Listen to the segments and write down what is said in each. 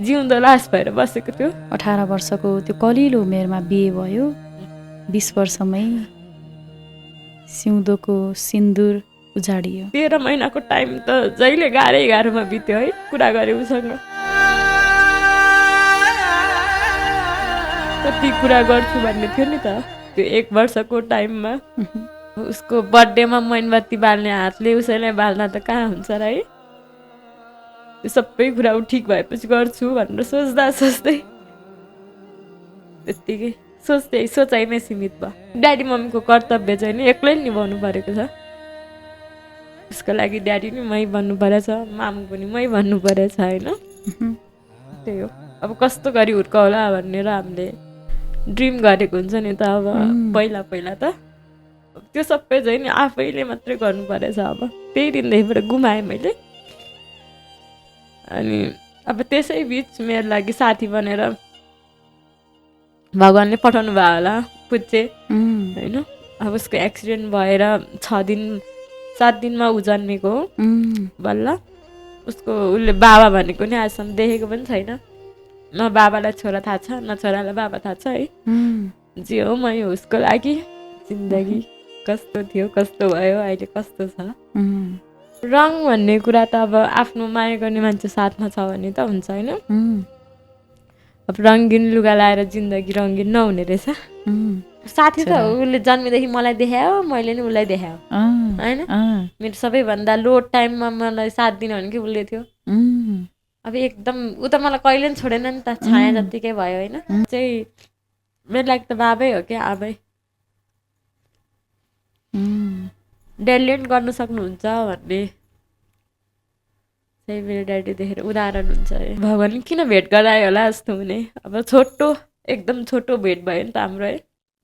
जिउँदो लास भएर बसेको थियो। 18 वर्षको त्यो कलिलो उमेरमा बिहे भयो। 20 वर्षमै सिउँदोको सिन्दुर उजाडियो। 13 महिनाको टाइम त जहिले गाह्रोमा बित्यो है, कुरा गरे उसँग। कति कुरा गर्छु भन्ने थियो नि त त्यो 1 वर्षको टाइममा। उसको बर्थडेमा मोमबत्ती बाल्ने हातले उसैलाई बाल्न त कहाँ हुन्छ र है। त्यो सबै कुरा ऊ ठिक भएपछि गर्छु भनेर सोच्दा सोच्दै त्यत्तिकै सोचाइमै सीमित भयो। ड्याडी मम्मीको कर्तव्य चाहिँ नि एक्लैले निभाउनु परेको छ। उसको लागि ड्याडी नि मै भन्नु परेछ, मामु पनि मै भन्नु परेछ होइन। त्यही हो, अब कस्तो गरी हुर्काउला भनेर हामीले ड्रिम गरेको हुन्छ नि त। अब पहिला त त्यो सबै चाहिँ नि आफैले मात्रै गर्नु परेछ। अब त्यही दिनदेखिबाट गुमाएँ मैले। अनि अब त्यसै बिच मेरो लागि साथी बनेर भगवानले पठाउनु भयो होला पुच्चे होइन। अब उसको एक्सिडेन्ट भएर 7 दिनमा ऊ जन्मेको हो बल्ल। उसको उसले बाबा भनेको नि आजसम्म देखेको पनि छैन। न बाबालाई छोरा थाहा छ न छोरालाई बाबा थाहा छ है। जे हो मै हो उसको लागि। जिन्दगी कस्तो थियो कस्तो भयो अहिले कस्तो छ। रङ भन्ने कुरा त अब आफ्नो माया गर्ने मान्छे साथमा छ भने त हुन्छ होइन। अब रङ्गिन लुगा लाएर जिन्दगी रङ्गिन नहुने रहेछ। साथी त उसले जन्मेदेखि मलाई देखायो, मैले नि उसलाई देखायो होइन। मेरो सबैभन्दा लो टाइममा मलाई साथ दिनु भने कि उसले थियो। अब एकदम ऊ त मलाई कहिले पनि छोडेन नि त, छाया जत्तिकै भयो होइन। चाहिँ मेरो लागि त बाबै हो क्या, आबै। ड्याडीले पनि गर्न सक्नुहुन्छ भन्ने चाहिँ मेरो ड्याडी देखेर उदाहरण हुन्छ। भगवान्ले किन भेट गरायो होला जस्तो हुने। अब एकदम छोटो भेट भयो नि त हाम्रो है।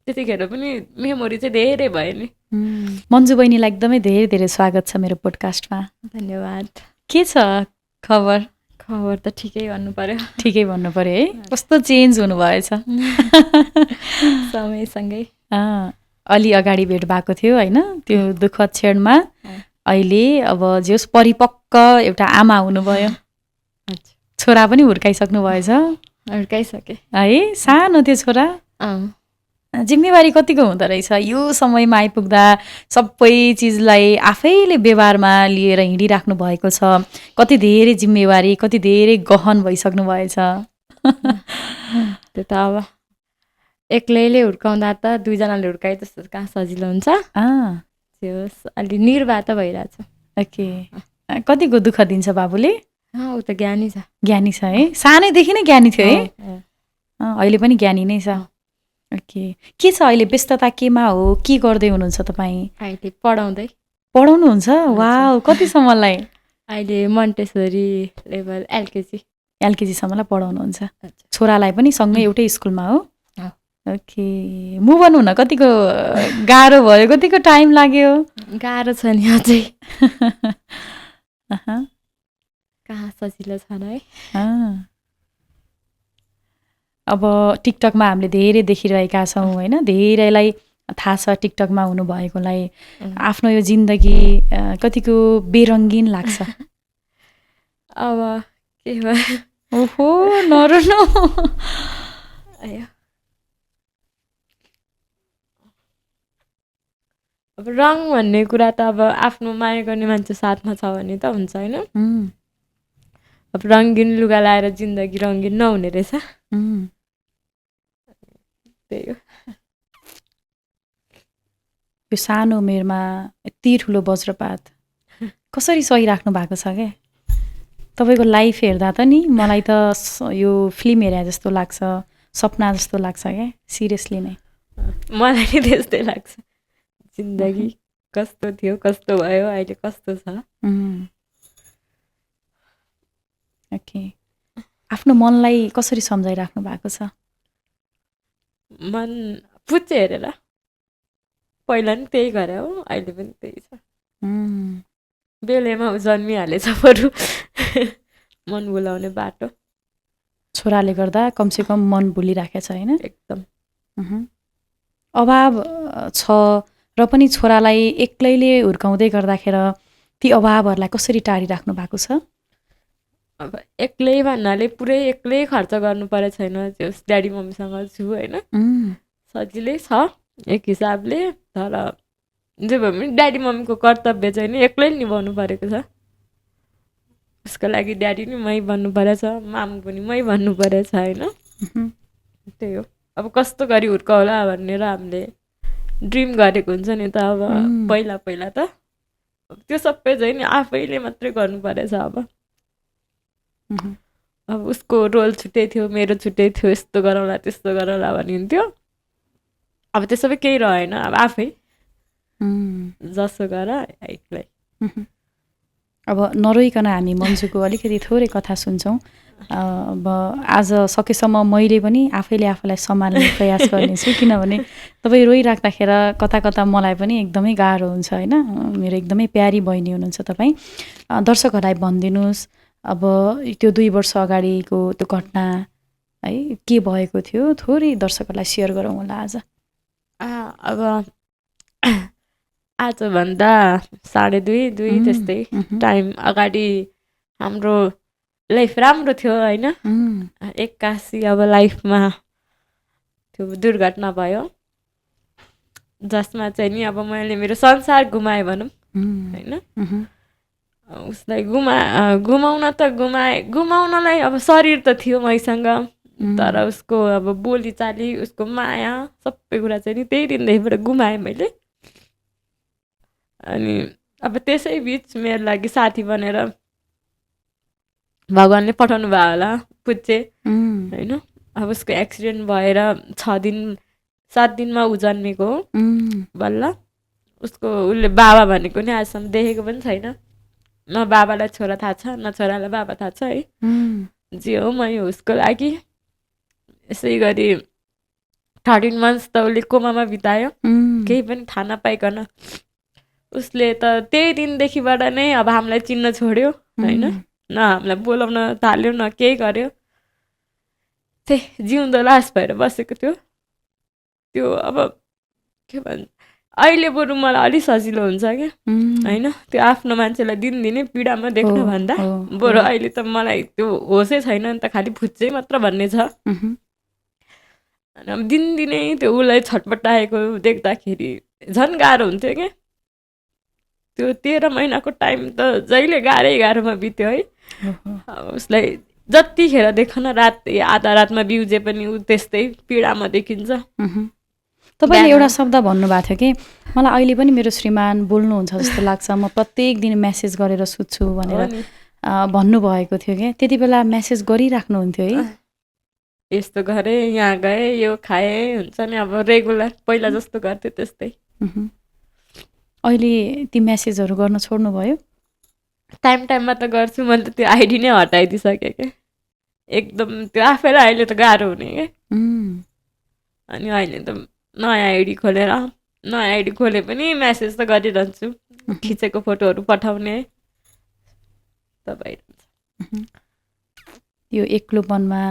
त्यतिखेर पनि मेमोरी चाहिँ धेरै भयो नि। मन्जु बहिनीलाई एकदमै धेरै धेरै स्वागत छ मेरो पोडकास्टमा। धन्यवाद। के छ खबर? खबर त ठिकै भन्नु पर्यो। ठिकै भन्नु पर्यो है। कस्तो चेन्ज हुनुभएछ समयसँगै। अलि अगाडि भेट भएको थियो होइन, त्यो दुःखद क्षणमा। अहिले अब जे होस् परिपक्व एउटा आमा हुनुभयो। छोरा पनि हुर्काइसक्नु भएछ। हुर्काइसके है। सानो त्यो छोरा। जिम्मेवारी कतिको हुँदो रहेछ यो समयमा आइपुग्दा। सबै चिजलाई आफैले व्यवहारमा लिएर हिँडिराख्नु भएको छ। कति धेरै जिम्मेवारी, कति धेरै गहन भइसक्नु भएछ। त्यो त अब एक्लैले हुर्काउँदा त 2 जनाले हुर्काए जस्तो कहाँ सजिलो हुन्छ। अलि निर्वाह त भइरहेछ। ओके। कतिको दुःख दिन्छ बाबुले? ऊ त ज्ञानी छ। ज्ञानी छ है। सानैदेखि नै ज्ञानी थियो है। अहिले पनि ज्ञानी नै छ। ओके। के छ अहिले व्यस्तता केमा हो? के गर्दै हुनुहुन्छ तपाईँ? अहिले पढाउनुहुन्छ? वाउ, कतिसम्मलाई? अहिले मन्टेसरी लेभल एलकेजीसम्मलाई पढाउनुहुन्छ। छोरालाई पनि सँगै एउटै स्कुलमा हो? ओके। मुभ अन हुन कतिको गाह्रो भयो? कतिको टाइम लाग्यो? गाह्रो छ नि अझै। कहाँ सजिलो छ है। अब टिकटकमा हामीले धेरै देखिरहेका छौँ होइन। धेरैलाई थाहा छ टिकटकमा हुनुभएकोलाई। आफ्नो यो जिन्दगी कतिको बेरङ्गिन लाग्छ। अब के भयो? ओहो, नरुनु। अब रङ भन्ने कुरा त अब आफ्नो माया गर्ने मान्छे साथमा छ भने त हुन्छ होइन। अब रङ्गिन लुगा लाएर जिन्दगी रङ्गिन नहुने रहेछ। त्यही हो। यो सानो उमेरमा यति ठुलो वज्रपात कसरी सहिराख्नु भएको छ क्या? तपाईँको लाइफ हेर्दा त नि मलाई त यो फिल्म हेरे जस्तो लाग्छ, सपना जस्तो लाग्छ क्या। सिरियसली नै मलाई नि त्यस्तै लाग्छ। जिन्दगी कस्तो थियो कस्तो भयो अहिले कस्तो छ। ओके। आफ्नो मनलाई कसरी सम्झाइराख्नु भएको छ? मन पुच्चे हेरेर। पहिला नि त्यही गरे हो, अहिले पनि त्यही छ। बेलेमा जन्मिहालेछ बरु मन भुलाउने बाटो। छोराले गर्दा कमसेकम मन भुलिराखेछ होइन? एकदम। अभाव छ र पनि छोरालाई एक्लैले हुर्काउँदै गर्दाखेरि ती अभावहरूलाई कसरी टाढिराख्नु भएको छ? अब एक्लै भन्नाले पुरै एक्लै खर्च गर्नु परेको छैन, त्यो ड्याडी मम्मीसँग छु होइन, सजिलै छ एक हिसाबले। तर जे भए पनि ड्याडी मम्मीको कर्तव्य चाहिँ नि एक्लै निभाउनु परेको छ। उसको लागि ड्याडी नि मै भन्नु परेछ, मामु पनि मै भन्नु परेछ होइन। त्यही हो, अब कस्तो गरी हुर्काउला भनेर हामीले ड्रिम गरेको हुन्छ नि त। अब पहिला पहिला त त्यो सबै चाहिँ नि आफैले मात्रै गर्नु परेछ। अब उसको रोल छुट्टै थियो, मेरो छुट्टै थियो, यस्तो गरौँला त्यस्तो गरौँला भनिन्थ्यो। अब त्यो सबै केही रहेन, अब आफै जसो गर एक्लै। अब नरोइकन हामी मन्जुको अलिकति थोरै कथा सुन्छौँ। अब आज सकेसम्म मैले पनि आफैले आफूलाई सम्हाल्ने प्रयास गर्नेछु, किनभने तपाईँ रोइराख्दाखेरि कता कता मलाई पनि एकदमै गाह्रो हुन्छ होइन। मेरो एकदमै प्यारी बहिनी हुनुहुन्छ तपाईँ। दर्शकहरूलाई भनिदिनुहोस्, अब त्यो 2 वर्ष अगाडिको त्यो घटना है के भएको थियो, थोरै दर्शकहरूलाई सेयर गरौँ होला आज। अब आजभन्दा 2.5 त्यस्तै टाइम अगाडि हाम्रो लाइफ राम्रो थियो होइन। एक्कासी अब लाइफमा त्यो दुर्घटना भयो, जसमा चाहिँ नि अब मैले मेरो संसार गुमाएँ भनौँ होइन। उसलाई गुमाउन त गुमाउनलाई अब शरीर त थियो मैसँग, तर उसको अब बोलीचाली, उसको माया, सबै कुरा चाहिँ नि त्यही दिनदेखिबाट गुमाएँ मैले। अनि अब त्यसै बिच मेरो लागि साथी बनेर भगवान्ले पठाउनु भयो होला पुच्चे होइन। अब उसको एक्सिडेन्ट भएर 7 दिनमा ऊ जन्मेको हो बल्ल। उसको उसले बाबा भनेको नि आजसम्म देखेको पनि छैन, न बाबालाई छोरा थाहा छ न छोरालाई बाबा थाहा छ है। जे हो मै हो उसको लागि। यसै गरी 13 मन्थ्स त उसले कोमामा बितायो, केही पनि थाहा नपाइकन। उसले त त्यही दिनदेखिबाट नै अब हामीलाई चिन्न छोड्यो होइन, न हामीलाई बोलाउन थाल्यो न केही गर्यो। त्यही जिउँदो लास भएर बसेको थियो। त्यो अब के भन्छ, अहिले बरु मलाई अलिक सजिलो हुन्छ क्या होइन। त्यो आफ्नो मान्छेलाई दिनदिनै पीडामा देख्न भन्दा बरु अहिले त मलाई त्यो होसै छैन नि त, खालि फुच्चै मात्र भन्ने छ। अनि दिनदिनै त्यो उसलाई छटपटाएको देख्दाखेरि झन् गाह्रो हुन्थ्यो क्या। त्यो 13 महिनाको टाइम त जहिले गाह्रोमा बित्यो है। उसलाई जतिखेर देख न रात आधा रातमा बिउजे पनि ऊ त्यस्तै पीडामा देखिन्छ। तपाईँले एउटा शब्द भन्नुभएको थियो कि मलाई अहिले पनि मेरो श्रीमान बोल्नुहुन्छ जस्तो लाग्छ, म प्रत्येक दिन मेसेज गरेर सुत्छु भनेर भन्नुभएको थियो क्या। त्यति बेला मेसेज गरिराख्नुहुन्थ्यो है, यस्तो गरेँ यहाँ गएँ यो खाएँ हुन्छ नि, अब रेगुलर पहिला जस्तो गर्थ्यो त्यस्तै। अहिले ती मेसेजहरू गर्न छोड्नुभयो? टाइममा त गर्छु, मैले त त्यो आइडी नै हटाइदिइसकेँ क्या। एकदम त्यो आफैलाई अहिले त गाह्रो हुने क्या। अनि अहिले त नयाँ आइडी खोले पनि मेसेज त गरिरहन्छु, खिचेको फोटोहरू पठाउने त भइरहन्छ। यो एक्लोपनमा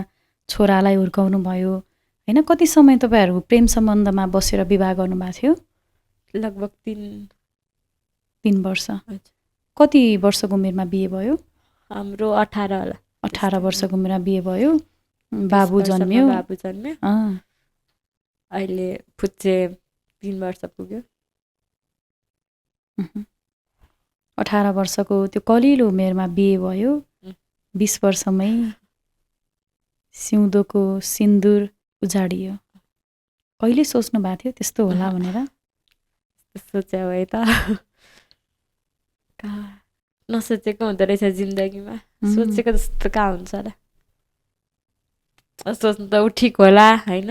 छोरालाई हुर्काउनु भयो होइन। कति समय तपाईँहरू प्रेम सम्बन्धमा बसेर विवाह गर्नुभएको थियो? लगभग 3 वर्ष। कति वर्षको उमेरमा बिहे भयो? हाम्रो 18 होला। 18 वर्षको उमेरमा बिहे भयो, बाबु जन्म्यो। अहिले फुच्चे 3 वर्ष पुग्यो। 18 वर्षको त्यो कलिलो उमेरमा बिहे भयो, 20 वर्षमै सिउँदोको सिन्दुर उजाडियो। कहिले सोच्नु भएको थियो त्यस्तो होला भनेर? सोचे भए त नसोचेको हुँदो रहेछ जिन्दगीमा। सोचेको जस्तो कहाँ हुन्छ र, सोच्नु त ऊ ठिक होला होइन।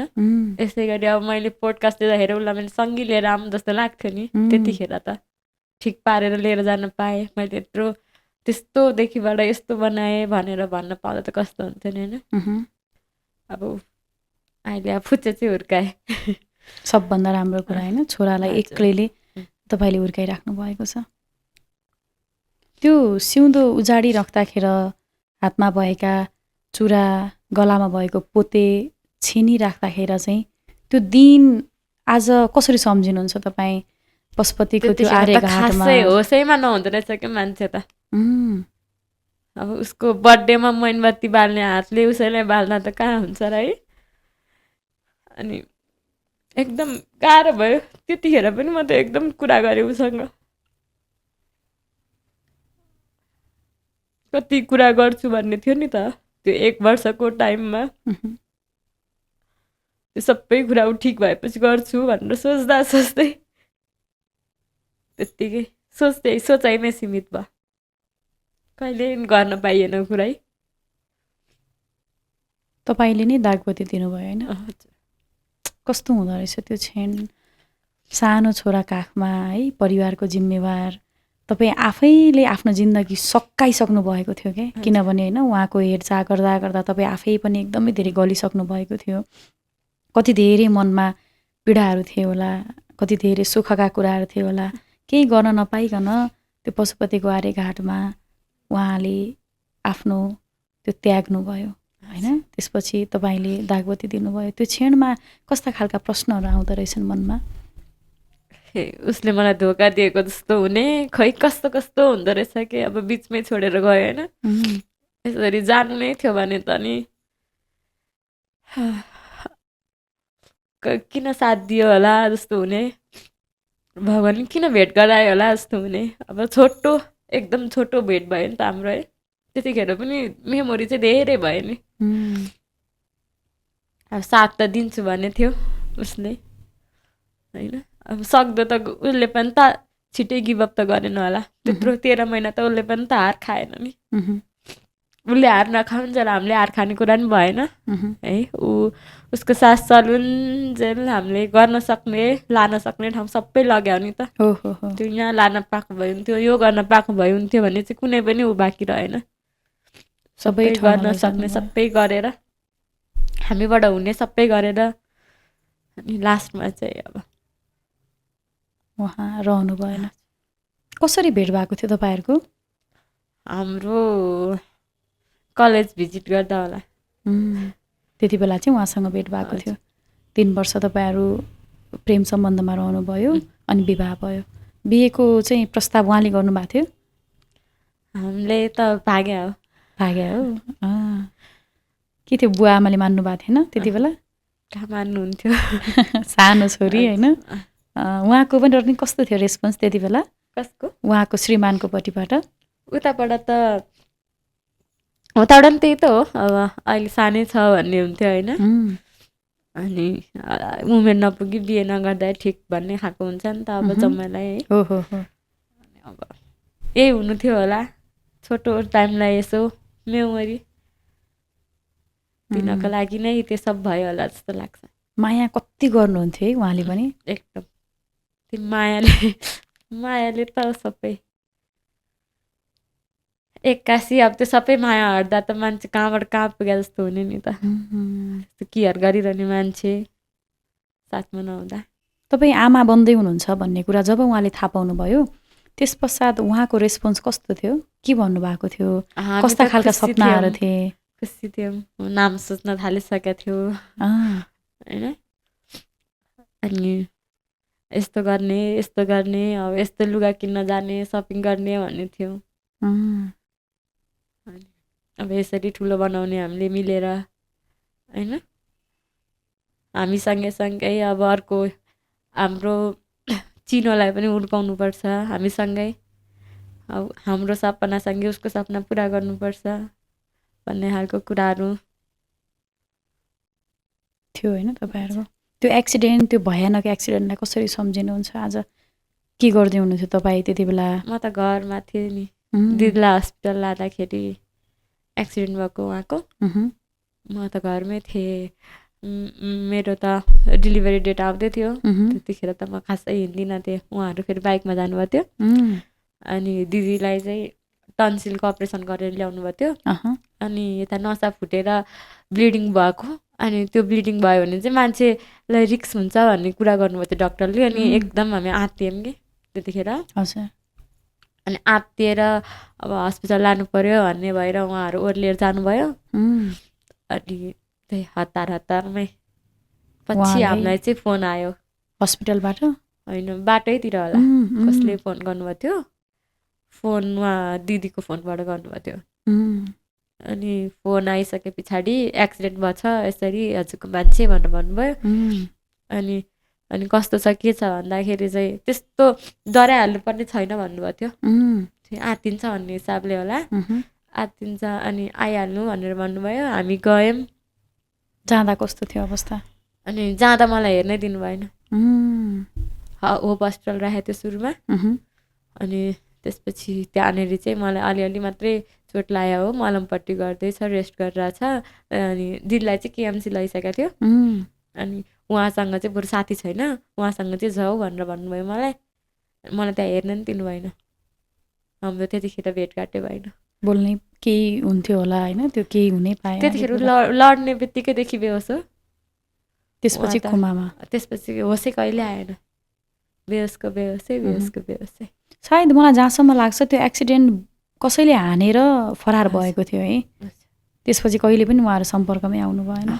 यसै गरी अब मैले पोडकास्ट दिँदाखेरि उसलाई मैले सँगै लिएर आऊँ जस्तो लाग्थ्यो नि, त्यतिखेर त ठिक पारेर लिएर जान पाएँ। मैले यत्रो त्यस्तोदेखिबाट यस्तो बनाएँ भनेर भन्न पाउँदा त कस्तो हुन्थ्यो नि होइन। अब अहिले अब फुच्चे चाहिँ हुर्काएँ, सबभन्दा राम्रो कुरा होइन। छोरालाई एक्लैले तपाईँले हुर्काइराख्नु भएको छ। त्यो सिउँदो उजाडिराख्दाखेरि हातमा भएका चुरा, गलामा भएको पोते छिनिराख्दाखेरि चाहिँ त्यो दिन आज कसरी सम्झिनुहुन्छ तपाईँ? पशुपतिको त्यो आर्यघाटमा होसैमा नहुँदो रहेछ क्या मान्छे त। अब उसको बर्थडेमा मोमबत्ती बाल्ने हातले उसैलाई बाल्न त कहाँ हुन्छ र है। अनि एकदम गाह्रो भयो त्यतिखेर पनि म त एकदम कुरा गरेँ उसँग, कति कुरा गर्छु भन्ने थियो नि त त्यो 1 वर्षको टाइममा। त्यो सबै कुरा ऊ ठिक भएपछि गर्छु भनेर सोच्दा सोच्दै त्यत्तिकै सोचाइमै सीमित भयो, कहिले गर्न पाइएन कुरै। तपाईँले नै दागबत्ती दिनुभयो होइन? कस्तो हुँदो रहेछ त्यो क्षण, सानो छोरा काखमा है, परिवारको जिम्मेवार, तपाईँ आफैले आफ्नो जिन्दगी सकाइसक्नु भएको थियो क्या, किनभने होइन उहाँको हेरचाह गर्दा गर्दा तपाईँ आफै पनि एकदमै धेरै गलिसक्नु भएको थियो। कति धेरै मनमा पीडाहरू थियो होला, कति धेरै सुखका कुराहरू थियो होला, केही गर्न नपाइकन त्यो पशुपतिको आर्यघाटमा उहाँले आफ्नो त्यो त्याग्नुभयो होइन। त्यसपछि तपाईँले दागबत्ती दिनुभयो, त्यो क्षणमा कस्ता खालका प्रश्नहरू आउँदो रहेछन् मनमा? उसले मलाई धोका दिएको जस्तो हुने, खै कस्तो कस्तो हुँदो रहेछ कि अब बिचमै छोडेर गयो होइन। यसरी जानु नै थियो भने त नि किन साथ दियो होला जस्तो हुने, भगवान् किन भेट गरायो होला जस्तो हुने। अब छोटो एकदम छोटो भेट भयो नि त हाम्रो है, त्यतिखेर पनि मेमोरी चाहिँ धेरै भयो नि। अब साथ त दिन्छु भने थियो उसले होइन। अब सक्दो त उसले पनि त छिटै गिभअप त गरेन होला, त्यत्रो 13 महिना त उसले पनि त हार खाएन नि। उसले हार नखाउन्जेल हामीले हार खाने कुरा नि भएन है। उसको सास चलुन्जेल हामीले गर्न सक्ने लान सक्ने ठाउँ सबै लग्यो नि त। त्यो यहाँ लान पाएको भए हुन्थ्यो, यो गर्न पाएको भए हुन्थ्यो भने चाहिँ कुनै पनि ऊ बाँकी रहेन। सबै गर्न सक्ने सबै गरेर, हामीबाट हुने सबै गरेर, अनि लास्टमा चाहिँ अब उहाँ रहनु भएन। कसरी भेट भएको थियो तपाईँहरूको? हाम्रो कलेज भिजिट गर्दा होला, त्यति बेला चाहिँ उहाँसँग भेट भएको थियो। 3 वर्ष तपाईँहरू प्रेम सम्बन्धमा रहनुभयो, अनि विवाह भयो। बिहेको चाहिँ प्रस्ताव उहाँले गर्नुभएको थियो? हामीले त भाग्या हो। के थियो, बुवा आमाले मान्नु भएको थिएन त्यति बेला? कहाँ मान्नुहुन्थ्यो, सानो छोरी होइन। उहाँको पनि कस्तो थियो रेस्पोन्स त्यति बेला? कसको? उहाँको श्रीमानको पट्टिबाट? उताबाट त उताबाट पनि त्यही त हो, अब अहिले सानै छ भन्ने हुन्थ्यो होइन। अनि उमेर नपुगी बिहे नगर्दा ठिक भन्ने खालको हुन्छ नि त अब जम्मालाई है। अब यही हुनु थियो होला, छोटो टाइमलाई यसो मेमोरी दिनको लागि नै त्यो सब भयो होला जस्तो लाग्छ। माया कति गर्नुहुन्थ्यो है उहाँले पनि? एकदम त्यो मायाले त सबै एक्कासी अब त्यो सबै माया हट्दा त मान्छे कहाँबाट कहाँ पुगे जस्तो हुने नि त। त्यो केयर गरिरहने मान्छे साथमा नहुँदा। तपाईँ आमा बन्दै हुनुहुन्छ भन्ने कुरा जब उहाँले थाहा पाउनुभयो, त्यस पश्चात उहाँको रेस्पोन्स कस्तो थियो? के भन्नुभएको थियो? कस्ता खालका सपनाहरू थिए? खुसी थियौँ, नाम सोच्न थालिसकेका थियो होइन। अनि यस्तो गर्ने अब यस्तो लुगा किन्न जाने, सपिङ गर्ने भन्ने थियो। अब यसरी ठुलो बनाउने हामीले मिलेर होइन। हामी सँगै अब अर्को हाम्रो चिनोलाई पनि हुर्काउनुपर्छ हामीसँगै। अब हाम्रो सपनासँगै उसको सपना पुरा गर्नुपर्छ भन्ने खालको कुराहरू थियो होइन तपाईँहरूको? त्यो एक्सिडेन्ट, त्यो भयानक एक्सिडेन्टलाई कसरी सम्झिनुहुन्छ आज? के गर्दै हुनुहुन्थ्यो तपाईँ त्यति बेला? म त घरमा थिएँ नि, दिदीलाई हस्पिटल लाँदाखेरि एक्सिडेन्ट भएको उहाँको। म त घरमै थिएँ, मेरो त डेलिभरी डेट आउँदै थियो। त्यतिखेर त म खासै हिँड्दिनँ थिएँ, उहाँहरू फेरि बाइकमा जानुभएको थियो। अनि दिदीलाई चाहिँ टन्सिलको अपरेसन गरेर ल्याउनु भएको थियो। अनि यता नसा फुटेर ब्लिडिङ भएको, अनि त्यो ब्लिडिङ भयो भने चाहिँ मान्छेलाई रिस्क हुन्छ भन्ने कुरा गर्नुभएको थियो डक्टरले। अनि एकदम हामी आत्तियौँ कि त्यतिखेर। अनि आत्तिएर अब हस्पिटल लानु पर्यो भन्ने भएर उहाँहरू ओर्लिएर जानुभयो। अनि त्यही हतारमै पछि हामीलाई चाहिँ फोन आयो हस्पिटलबाट, होइन बाटैतिर होला, कसले फोन गर्नुभएको थियो, फोन उहाँ दिदीको फोनबाट गर्नुभएको थियो। अनि फोन आइसके पछाडि एक्सिडेन्ट भएछ यसरी हजुरको मान्छे भनेर भन्नुभयो। अनि अनि कस्तो छ के छ भन्दाखेरि चाहिँ त्यस्तो डराइहाल्नुपर्ने छैन भन्नुभएको थियो। आत्तिन्छ भन्ने हिसाबले होला, आत्तिन्छ अनि आइहाल्नु भनेर भन्नुभयो। हामी गयौँ। जाँदा कस्तो थियो अवस्था? अनि जाँदा मलाई हेर्नै दिनु भएन। होप हस्पिटल राखेको थियो सुरुमा। अनि त्यसपछि त्यहाँनिर चाहिँ मलाई अलिअलि मात्रै चोट लाग्यो हो, मलमपट्टि गर्दैछ, रेस्ट गरिरहेछ। अनि दिदीलाई चाहिँ केएमसी लैसकेको थियो। अनि उहाँसँग चाहिँ बरु साथी छैन, उहाँसँग चाहिँ जाऊ भनेर भन्नुभयो मलाई। मलाई त्यहाँ हेर्न नि दिनु भएन। हाम्रो त्यतिखेर भेटघाटै भएन। बोल्ने केही हुन्थ्यो होला होइन, त्यो केही हुनै पाएन। त्यतिखेर लड्ने बित्तिकैदेखि बेहोस हो। त्यसपछि कोमामा? त्यसपछि होसै कहिले आएन। बेहोसको बेहोसै। सायद मलाई जहाँसम्म लाग्छ त्यो एक्सिडेन्ट कसैले हानेर फरार भएको थियो है। त्यसपछि कहिले पनि उहाँहरू सम्पर्कमै आउनु भएन।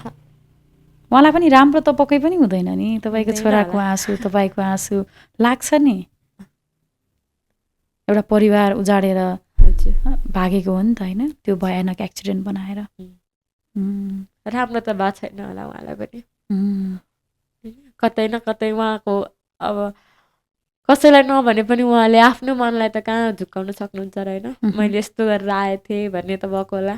उहाँलाई पनि राम्रो त पक्कै पनि हुँदैन नि, तपाईँको छोराको आँसु, तपाईँको आँसु लाग्छ नि। एउटा परिवार उजाडेर भागेको हो नि त होइन, त्यो भयानक एक्सिडेन्ट बनाएर। राम्रो त भएको छैन होला उहाँलाई पनि। कतै न कतै उहाँको अब कसैलाई नभने पनि उहाँले आफ्नो मनलाई त कहाँ झुक्काउन सक्नुहुन्छ र होइन। मैले यस्तो गरेर आएको थिएँ भन्ने त भएको होला।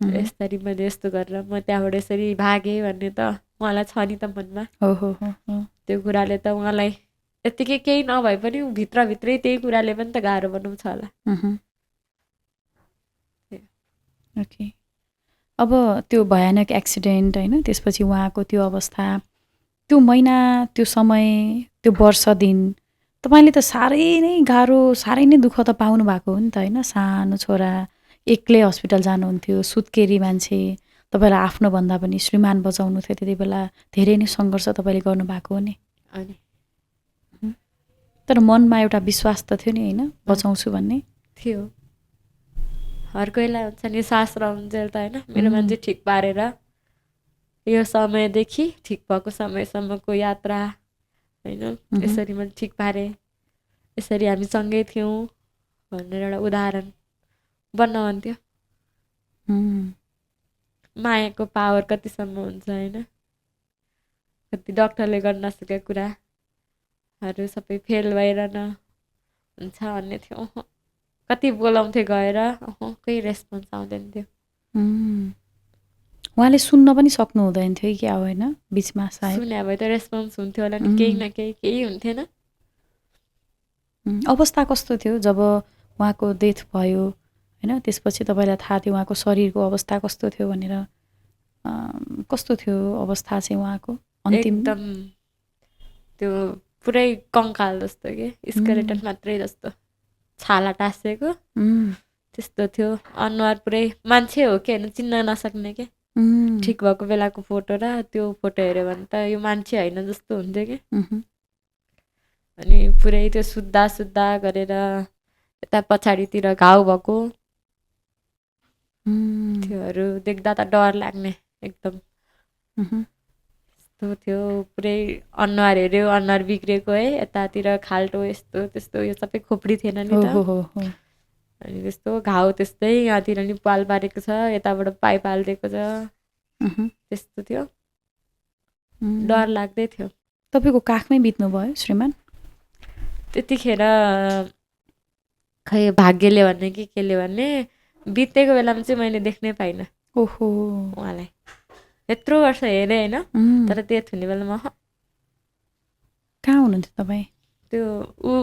यसरी मैले यस्तो गरेर म त्यहाँबाट यसरी भागेँ भन्ने त उहाँलाई छ नि त मनमा। त्यो कुराले त उहाँलाई यत्तिकै केही नभए पनि भित्रभित्रै त्यही कुराले पनि त गाह्रो बनाउँछ होला। ओके। अब त्यो भयानक एक्सिडेन्ट होइन, त्यसपछि उहाँको त्यो अवस्था, त्यो महिना, त्यो समय, त्यो वर्ष दिन तपाईँले त साह्रै नै गाह्रो, साह्रै नै दुःख त पाउनु भएको हो नि त होइन। सानो छोरा एक्लै हस्पिटल जानुहुन्थ्यो, सुत्केरी मान्छे, तपाईँलाई आफ्नो भन्दा पनि श्रीमान बचाउनु थियो त्यति बेला। धेरै नै सङ्घर्ष तपाईँले गर्नुभएको हो नि। तर मनमा एउटा विश्वास त थियो नि होइन, बचाउँछु भन्ने थियो। हर कोहीलाई हुन्छ नि सास रहन्जेल त होइन। मेरो मान्छे ठिक पारेर यो समयदेखि ठिक भएको समयसम्मको यात्रा होइन, यसरी मैले ठिक पारेँ, यसरी हामी सँगै थियौँ भनेर एउटा उदाहरण बन्न भन्थ्यो। मायाको पावर कतिसम्म हुन्छ होइन, कति डक्टरले गर्न नसकेको कुराहरू सबै फेल भइरहन हुन्छ भन्ने थियो। कति बोलाउँथे गएर, केही रेस्पोन्स आउँदैन थियो। उहाँले सुन्न पनि सक्नु हुँदैन थियो क्या होइन, बिचमा सायद सुने भए त रेस्पोन्स हुन्थ्यो होला नि, केही न केही हुन्थेन। अवस्था कस्तो थियो जब उहाँको डेथ भयो होइन, त्यसपछि तपाईँलाई थाहा थियो उहाँको शरीरको अवस्था कस्तो थियो भनेर? कस्तो थियो अवस्था चाहिँ उहाँको अन्तिम? एकदम त्यो पुरै कङ्काल जस्तो के, स्केलेटन मात्रै जस्तो, छाला टाँसेको त्यस्तो थियो। अनुहार पुरै मान्छे हो कि होइन चिन्न नसक्ने के। ठिक भएको बेलाको फोटो र त्यो फोटो हेऱ्यो भने त यो मान्छे होइन जस्तो हुन्थ्यो कि। अनि पुरै त्यो सुत्दा गरेर यता पछाडितिर घाउ भएको त्योहरू देख्दा त डर लाग्ने एकदम। यस्तो थियो पुरै अनुहार हेऱ्यो, अनुहार बिग्रेको है, यतातिर खाल्टो यस्तो त्यस्तो, यो सबै खोपडी थिएन नि त। अनि त्यस्तो घाउ त्यस्तै, यहाँतिर नि पाल पारेको छ, यताबाट पाइप हालिदिएको छ, त्यस्तो थियो। डर लाग्दै थियो। तपाईँको काखमै बित्नु भयो श्रीमान? त्यतिखेर खै भाग्यले भन्ने कि केले भन्ने, बितेको बेलामा चाहिँ मैले देख्नै पाइनँ उहाँलाई। यत्रो वर्ष हेरेँ होइन, तर डेथ हुने बेलामा कहाँ हुनुहुन्थ्यो तपाईँ? त्यो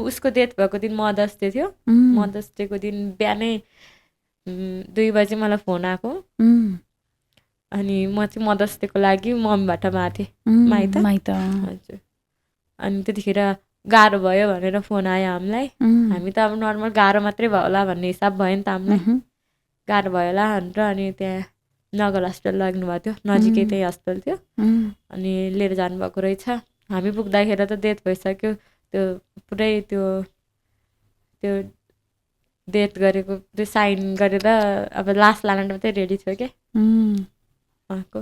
उसको डेथ भएको दिन मदर्स डे थियो। मदर्स डेको दिन बिहानै 2 बजी मलाई फोन आएको। अनि म चाहिँ मदर्स डेको लागि मम्मीबाट आएको थिएँ माइत। हजुर। अनि त्यतिखेर गाह्रो भयो भनेर फोन आयो हामीलाई। हामी त अब नर्मल गाह्रो मात्रै भयो होला भन्ने हिसाब भयो नि त हामीलाई। गाह्रो भयो होला भनेर अनि त्यहाँ नगर हस्पिटल लाग्नुभएको थियो, नजिकै त्यही हस्पिटल थियो। अनि लिएर जानुभएको रहेछ। हामी पुग्दाखेरि त डेथ भइसक्यो। त्यो पुरै त्यो डेथ गरेको त्यो साइन गरेर अब लास लान मात्रै रेडी थियो क्या उहाँको।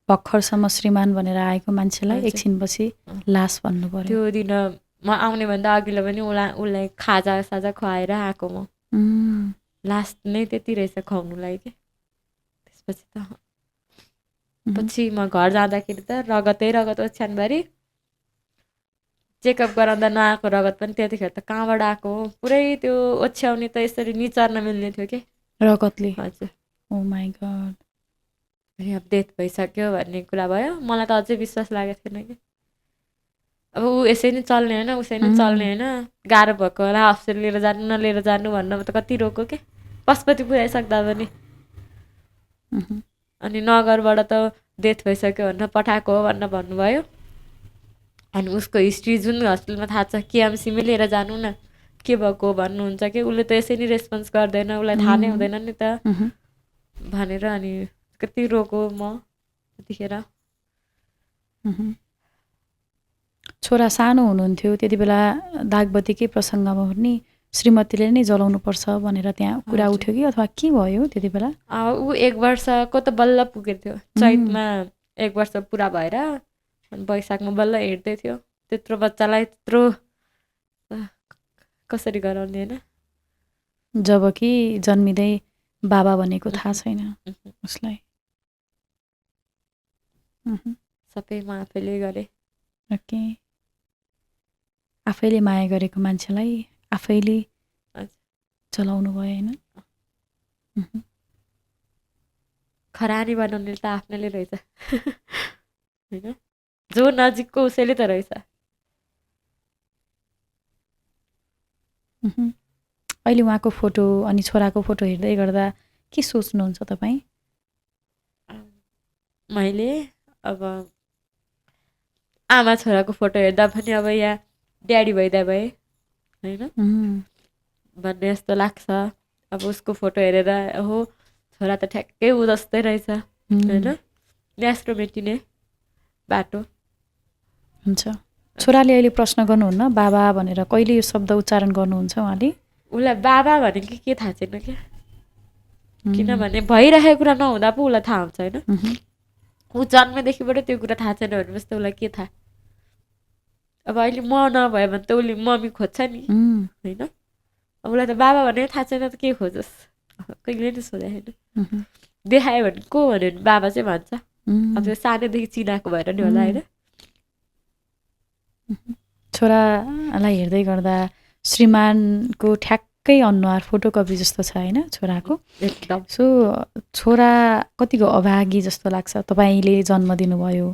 भर्खरसम्म श्रीमान भनेर आएको मान्छेलाई एकछिनपछि लास भन्नु पर्यो। त्यो दिन म आउने भन्दा अघिल्लो पनि उसलाई खाजा साजा खुवाएर आएको म। लास्ट नै त्यति रहेछ खुवाउनुलाई कि त्यसपछि त पछि म घर जाँदाखेरि त रगतै रगत ओछ्यानभरि चेकअप गराउँदा नआएको रगत पनि त्यतिखेर त कहाँबाट आएको हो पुरै त्यो ओछ्याउने त यसरी निचर्न मिल्ने थियो कि रगतले हजुर ओ माई गड अब डेथ भइसक्यो भन्ने कुरा भयो मलाई त अझै विश्वास लागेको थिएन कि अब ऊ यसै नै चल्ने होइन उसै नै चल्ने होइन गाह्रो भएको होला हस्पिटल लिएर जानु नलिएर जानु भन्नु त कति रोक्यो कि पशुपति पुऱ्याइसक्दा पनि अनि नगरबाट त डेथ भइसक्यो भनेर पठाएको हो भनेर भन्नुभयो अनि उसको हिस्ट्री जुन हस्पिटलमा थाहा छ केएमसीमै लिएर जानु न के भएको भन्नुहुन्छ कि उसले त यसै नै रेस्पोन्स गर्दैन उसलाई थाहा नै हुँदैन नि त भनेर अनि कति रोको म त्यतिखेर छोरा सानो हुनुहुन्थ्यो त्यति बेला दागबत्तीकै प्रसङ्गमा पनि श्रीमतीले नै जलाउनुपर्छ भनेर त्यहाँ कुरा उठ्यो कि अथवा के भयो त्यति बेला ऊ 1 वर्षको त बल्ल पुगेको थियो चैतमा 1 वर्ष पुरा भएर अनि वैशाखमा बल्ल हिँड्दै थियो त्यत्रो बच्चालाई त्यत्रो कसरी गराउने होइन जबकि जन्मिँदै बाबा भनेको थाहा छैन उसलाई सबै म आफैले गरेँ ओके आफैले माया गरेको मान्छेलाई आफैले चलाउनु भयो होइन खरानी बनाउने त आफ्नैले रहेछ होइन जो नजिकको उसैले त रहेछ अहिले उहाँको फोटो अनि छोराको फोटो हेर्दै गर्दा के सोच्नुहुन्छ तपाईँ मैले अब आमा छोराको फोटो हेर्दा पनि अब यहाँ ड्याडी भइदिए भए होइन भन्ने जस्तो लाग्छ अब उसको फोटो हेरेर हो छोरा त ठ्याक्कै ऊ जस्तै रहेछ होइन न्यास्रो मेटिने बाटो हुन्छ छोराले अहिले प्रश्न गर्नुहुन्न बाबा भनेर कहिले यो शब्द उच्चारण गर्नुहुन्छ उहाँले उसलाई बाबा भनेको के थाहा छैन क्या किनभने भइरहेको कुरा नहुँदा पो उसलाई थाहा हुन्छ होइन ऊ जन्मेदेखिबाट त्यो कुरा थाहा छैन भनेपछि त उसलाई के थाहा अब अहिले म नभयो भने त उसले मम्मी खोज्छ नि होइन अब उसलाई त बाबा भने थाहा छैन त के खोजोस् कहिले नि सोधे होइन देखायो भने को भन्यो भने बाबा चाहिँ भन्छ अब त्यो सानैदेखि चिनाएको भएर नि होला होइन छोरालाई हेर्दै गर्दा श्रीमानको ठ्याक्कै अनुहार फोटोकपी जस्तो छ होइन छोराको एकदम सो छोरा कतिको अभागी जस्तो लाग्छ तपाईँले जन्म दिनुभयो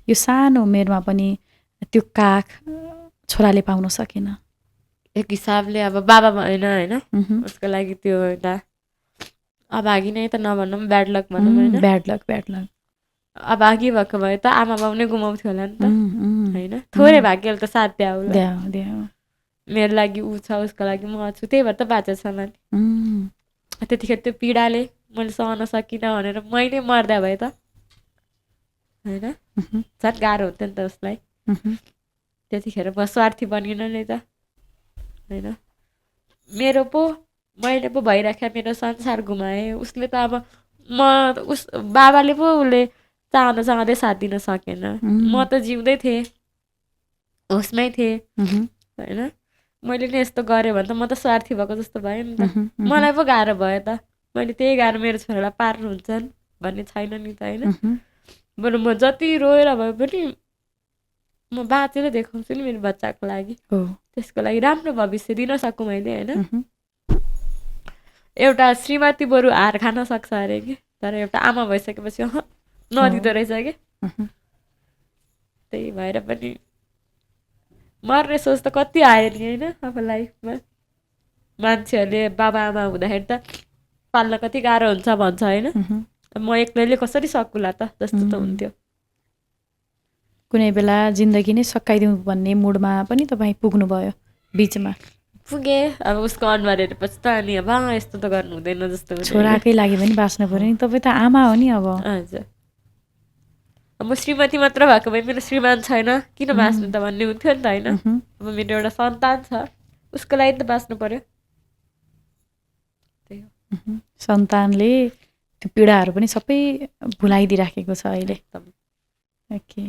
यो सानो उमेरमा पनि त्यो काख छोराले पाउन सकेन एक हिसाबले अब बाबा भएन होइन उसको लागि त्यो एउटा अभागी नै त नभनौँ ब्याड लक भनौँ होइन ब्याड लक अभागी भएको भए त आमा बाउ नै गुमाउँथ्यो होला नि त होइन थोरै भाग्यले त साथ द्याउ मेरो लागि ऊ छ उसको लागि म छु त्यही भएर त बाँचेको छ नि त्यतिखेर त्यो पीडाले मैले सहन सकिनँ भनेर मैले मर्दा भए त होइन झन् गाह्रो हुन्थ्यो नि त उसलाई त्यतिखेर म स्वार्थी बनिन नि त होइन मेरो पो मैले पो भइराखेँ मेरो संसार गुमाएँ उसले त अब उस बाबाले पो उसले चाहँदै साथ दिन सकेन म त जिउँदै थिएँ होसमै थिएँ होइन मैले नि यस्तो गरेँ भने त म त स्वार्थी भएको जस्तो भयो नि त मलाई पो गाह्रो भयो त मैले त्यही गाह्रो मेरो छोरालाई पार्नुहुन्छन् भन्ने छैन नि त होइन बरु म जति रोएर भए पनि म बाँचेर देखाउँछु नि मेरो बच्चाको लागि त्यसको लागि राम्रो भविष्य दिन सकौँ मैले होइन एउटा श्रीमती बरु हार खान सक्छ अरे कि तर एउटा आमा भइसकेपछि नदिँदो रहेछ कि त्यही भएर पनि मर्ने सोच त कति आयो नि होइन अब लाइफमा मान्छेहरूले बाबा आमा हुँदाखेरि त पाल्न कति गाह्रो हुन्छ भन्छ होइन म एक्लैले कसरी सकुला त जस्तो त हुन्थ्यो कुनै बेला जिन्दगी नै सकाइदिउँ भन्ने मुडमा पनि तपाईँ पुग्नुभयो बिचमा पुगेँ अब उसको अनुहार हेरेपछि त अनि अब यस्तो त गर्नु हुँदैन जस्तो छोराकै लागि पनि बाँच्नु पऱ्यो नि तपाईँ त आमा हो नि अब हजुर म श्रीमती मात्र भएको भए मेरो श्रीमान छैन किन बाँच्नु त भन्ने हुन्थ्यो नि त होइन अब मेरो एउटा सन्तान छ उसको लागि त बाँच्नु पर्यो त्यही हो सन्तानले त्यो पीडाहरू पनि सबै भुलाइदिइराखेको छ अहिले ओके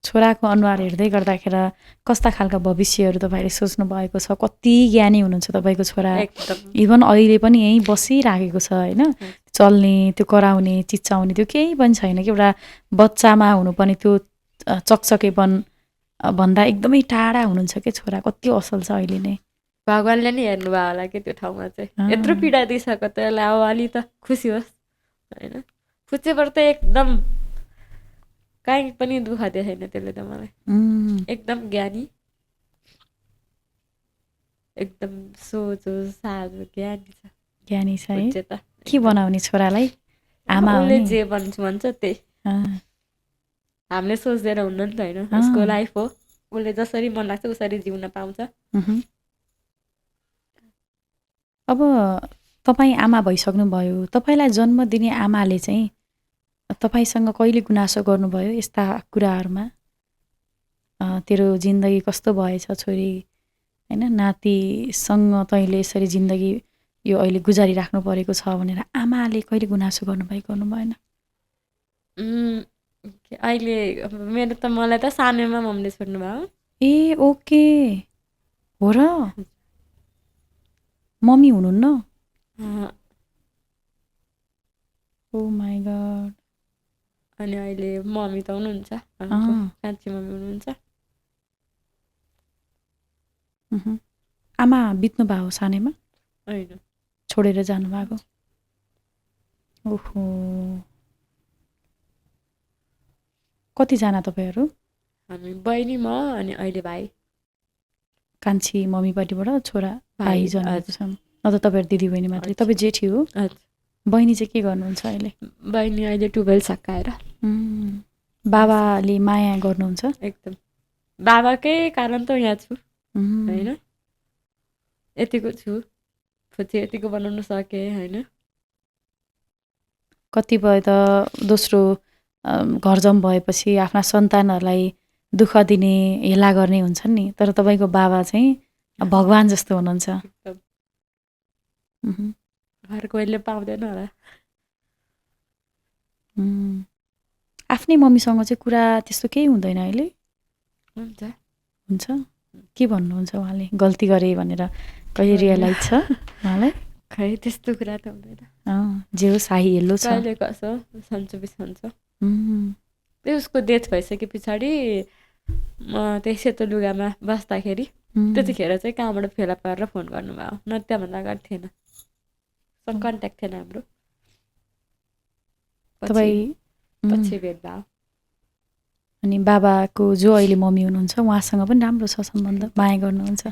छोराको अनुहार हेर्दै गर्दाखेरि कस्ता खालका भविष्यहरू तपाईँले सोच्नु भएको छ, कति ज्ञानी हुनुहुन्छ तपाईँको छोरा। एकदम इभन अहिले पनि यहीँ बसिराखेको छ होइन, चल्ने त्यो कराउने चिच्चाउने त्यो केही पनि छैन कि। एउटा बच्चामा हुनुपर्ने त्यो चकचकेपन भन्दा एकदमै टाढा हुनुहुन्छ कि छोरा। कति असल छ अहिले नै। भगवान्ले नि हेर्नुभयो होला कि त्यो ठाउँमा चाहिँ यत्रो पीडा दिइसक्यो त्यसलाई अब अलि त खुसी होस् होइन। फुच्चेबाट त एकदम कहीँ पनि दुःख देखेन त्यसले त मलाई। एकदम ज्ञानी, एकदम सोझो साझो ज्ञानी छ। ज्ञानी छ है। फुच्चे त के बनाउने छोरालाई? आमा उसले हुने। जे भन्छु भन्छ त्यही। हामीले सोच्दैन हुन्न नि त होइन, उसको लाइफ हो, उसले जसरी मन लाग्छ उसरी जिउन पाउँछ। अब तपाईँ आमा भइसक्नुभयो, तपाईँलाई जन्म दिने आमाले चाहिँ तपाईँसँग कहिले गुनासो गर्नुभयो यस्ता कुराहरूमा? तेरो जिन्दगी कस्तो भएछ छोरी होइन, नातिसँग तैँले यसरी जिन्दगी यो अहिले गुजारिराख्नु परेको छ भनेर आमाले कहिले गुनासो गर्नु भएन? अहिले मेरो त मलाई त सानोमा मम्मीले छोड्नु भयो। ए ओके हो र, मम्मी हुनुहुन्न? ओ माई गड। अनि अहिले मम्मी त हुनुहुन्छ, कान्छी मम्मी हुनुहुन्छ। आमा बित्नु भयो सानैमा? होइन, छोडेर जानुभएको। ओहो, कतिजना तपाईँहरू? हामी बहिनी म अनि अहिले भाइ। कान्छी मम्मीपट्टिबाट छोरा भाइ जन्मेको छ, न त तपाईँहरू दिदी बहिनी मात्रै? तपाईँ जेठी हो? बहिनी चाहिँ के गर्नुहुन्छ अहिले? बहिनी अहिले 12 सकाएर। बाबाले माया गर्नुहुन्छ? एकदम, बाबाकै कारण त यहाँ छु होइन, यतिको छु, फुच्चे यतिको बनाउन सकेँ होइन। कतिपय त दोस्रो घरजम भएपछि आफ्ना सन्तानहरूलाई दुःख दिने हेला गर्ने हुन्छन् नि, तर तपाईँको बाबा चाहिँ भगवान् जस्तो हुनुहुन्छ। हर कोहीले पाउँदैन होला। आफ्नै मम्मीसँग चाहिँ कुरा त्यस्तो केही हुँदैन अहिले? हुन्छ। के भन्नुहुन्छ उहाँले? गल्ती गरेँ भनेर कहिले रियलाइज छ उहाँलाई? खै त्यस्तो कुरा त हुँदैन। जे होस् हाई हेल्लो छ। कहिले कसो सन्चो बिसन्चो। त्यो उसको डेथ भइसके पछाडि म त्यही सेतो लुगामा बस्दाखेरि त्यतिखेर चाहिँ कहाँबाट फेला पारेर फोन गर्नुभयो, न त्यहाँभन्दा अगाडि थिएन, कन्ट्याक्ट थिएन हाम्रो। पछि भेट भयो। अनि बाबाको जो अहिले मम्मी हुनुहुन्छ उहाँसँग पनि राम्रो छ सम्बन्ध, माया गर्नुहुन्छ?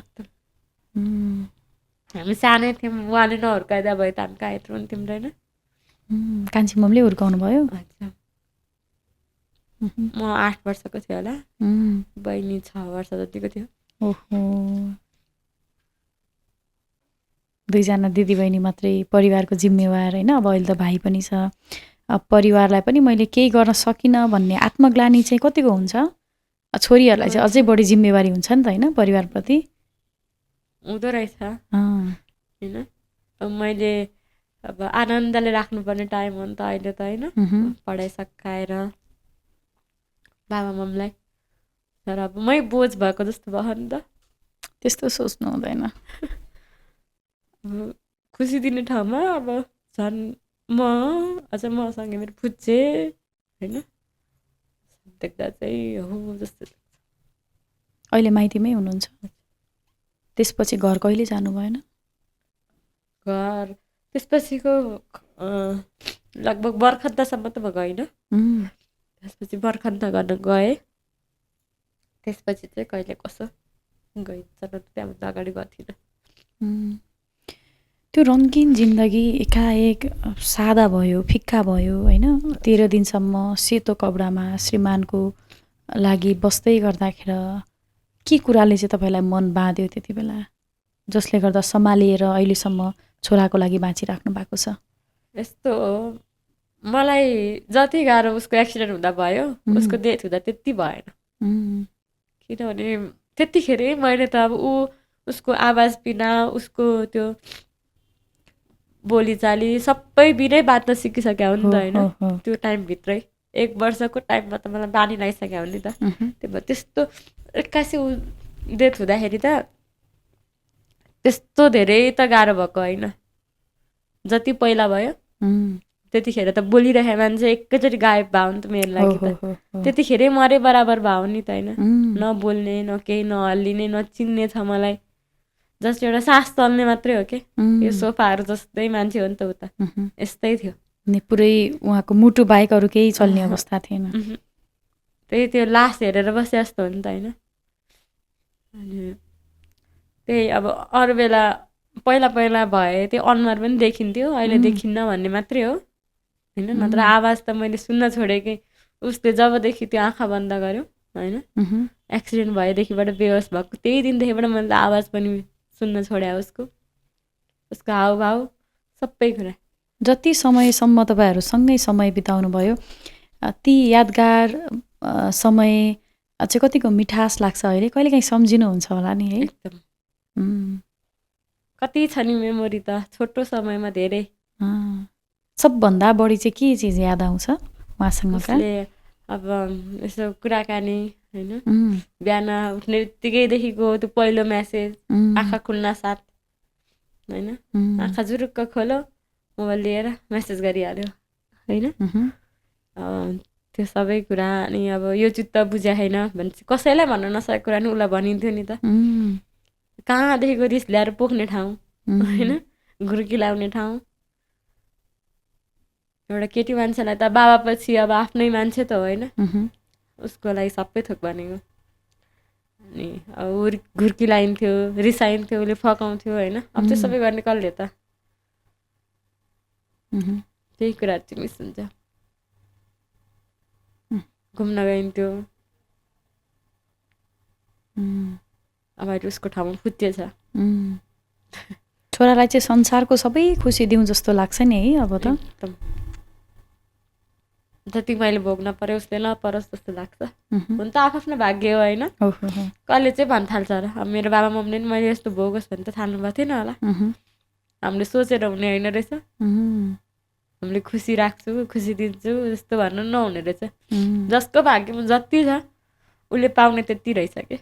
हामी सानै थियौँ, उहाँले नहुर्काइदा भयो त हामी कहाँ यत्रो पनि थियौँ होइन। कान्छी मम्मीले हुर्काउनु भयो? म 8 वर्षको थियो होला, बहिनी 6 वर्ष जतिको थियो। ओहो, दुईजना दिदीबहिनी मात्रै परिवारको जिम्मेवार होइन। अब अहिले त भाइ पनि छ। परिवारलाई पनि मैले केही गर्न सकिनँ भन्ने आत्मग्लानी चाहिँ कतिको हुन्छ? छोरीहरूलाई चाहिँ अझै बढी जिम्मेवारी हुन्छ नि त होइन परिवारप्रति? हुँदो रहेछ होइन। अब मैले अब आनन्दले राख्नुपर्ने टाइम हो नि त अहिले त होइन, पढाइ सकाएर बाबा मम्मीलाई। तर अब मै बोझ भएको जस्तो भयो नि त। त्यस्तो सोच्नु हुँदैन। खुसी दिने ठाउँमा अब झन् म अझ मसँग मेरो फुच्चे होइन, देख्दा चाहिँ हो जस्तो लाग्छ। अहिले माइतीमै हुनुहुन्छ? त्यसपछि घर कहिले जानु भएन? घर त्यसपछिको लगभग बर्खन्तसम्म त म गइनँ। त्यसपछि बर्खन्त गर्न गएँ, त्यसपछि चाहिँ कहिले कसो गइन्छ, त्यहाँभन्दा अगाडि गएको थिइनँ। त्यो रङ्गीन जिन्दगी एकाएक सादा भयो, फिक्का भयो होइन। 13 दिनसम्म सेतो कपडामा श्रीमानको लागि बस्दै गर्दाखेरि के कुराले चाहिँ तपाईँलाई मन बाँध्यो त्यति बेला, जसले गर्दा सम्हालिएर अहिलेसम्म छोराको लागि बाँचिराख्नु भएको छ? यस्तो मलाई जति गाह्रो उसको एक्सिडेन्ट हुँदा भयो, उसको डेथ हुँदा त्यति भएन। किनभने त्यतिखेरै मैले त अब उसको आवाज बिना, उसको त्यो बोलीचाली सबै बिनै बाँच्न सिकिसक्यो हो नि त होइन, त्यो टाइमभित्रै। 1 वर्षको टाइममा त मलाई बानी लागिसक्यो हो नि त। त्यही भएर त्यस्तो एक्कासी डेथ हुँदाखेरि त त्यस्तो धेरै त गाह्रो भएको होइन, जति पहिला भयो त्यतिखेर त बोलिरहेको मान्छे एकैचोटि गायब भयो नि त मेरो लागि त। त्यतिखेरै मरे बराबर भयो नि त होइन, नबोल्ने न केही, नहल्लिने नचिन्ने छ मलाई, जस्ट एउटा सास चल्ने मात्रै हो कि यो सोफाहरू जस्तै मान्छे हो नि त उता, यस्तै थियो। पुरै उहाँको मुटु बाहेक अरू केही चल्ने अवस्था थिएन। त्यही त्यो लास हेरेर बसे जस्तो हो नि त होइन। अनि त्यही अब अरू बेला पहिला पहिला भए त्यो अनुहार पनि देखिन्थ्यो, अहिले देखिन्न भन्ने मात्रै हो होइन। नत्र आवाज त मैले सुन्न छोडेकै उसले जबदेखि त्यो आँखा बन्द गर्यो होइन, एक्सिडेन्ट भएदेखिबाट बेहोस भएको त्यही दिनदेखिबाट मैले त आवाज पनि सुन्न छोड्या उसको हावभाव सबै कुरा। जति समयसम्म तपाईँहरू सँगै समय बिताउनु भयो ती यादगार समय चाहिँ कतिको मिठास लाग्छ अहिले, कहिलेकाहीँ सम्झिनुहुन्छ होला नि है? एकदम कति छ नि मेमोरी त छोटो समयमा धेरै। सबभन्दा बढी चाहिँ के चिज याद आउँछ उहाँसँग? अब यसो कुराकानी होइन, बिहान उठ्ने बित्तिकैदेखिको त्यो पहिलो म्यासेज, आँखा खुल्न साथ होइन, आँखा जुरुक्क खोलो मोबाइल लिएर म्यासेज गरिहाल्यो होइन, त्यो सबै कुरा। अनि अब यो चित्त बुझ्या छैन भने कसैलाई भन्न नसकेको कुरा नि उसलाई भनिन्थ्यो नि त। कहाँदेखिको रिस ल्याएर पोख्ने ठाउँ होइन, घुर्की लाउने ठाउँ। एउटा केटी मान्छेलाई त बाबा पछि अब आफ्नै मान्छे त हो होइन, उसको लागि सबै थोक भनेको। अनि अब घुर्की लाइन्थ्यो, रिसाइन्थ्यो, उसले फकाउँथ्यो होइन। अब त्यो सबै गर्ने कसले त? त्यही कुराहरू चाहिँ मिस हुन्छ। घुम्न गइन्थ्यो, अब अहिले उसको ठाउँमा फुत्ते छ। छोरालाई चाहिँ संसारको सबै खुसी दिउँ जस्तो लाग्छ नि है अब त। एकदम जति मैले भोग्न पर्यो उसले नपरोस् जस्तो लाग्छ। हुन त आफ्नो भाग्य हो होइन, कसले चाहिँ भन्न थाल्छ र। अब मेरो बाबा मम्मीले नि मैले यस्तो भोगोस् भने त थाल्नु भएको थिएन होला। हामीले सोचेर हुने होइन रहेछ, हामीले खुसी राख्छु खुसी दिन्छु जस्तो भन्नु नहुने रहेछ। जसको भाग्यमा जति छ उसले पाउने त्यति रहेछ कि,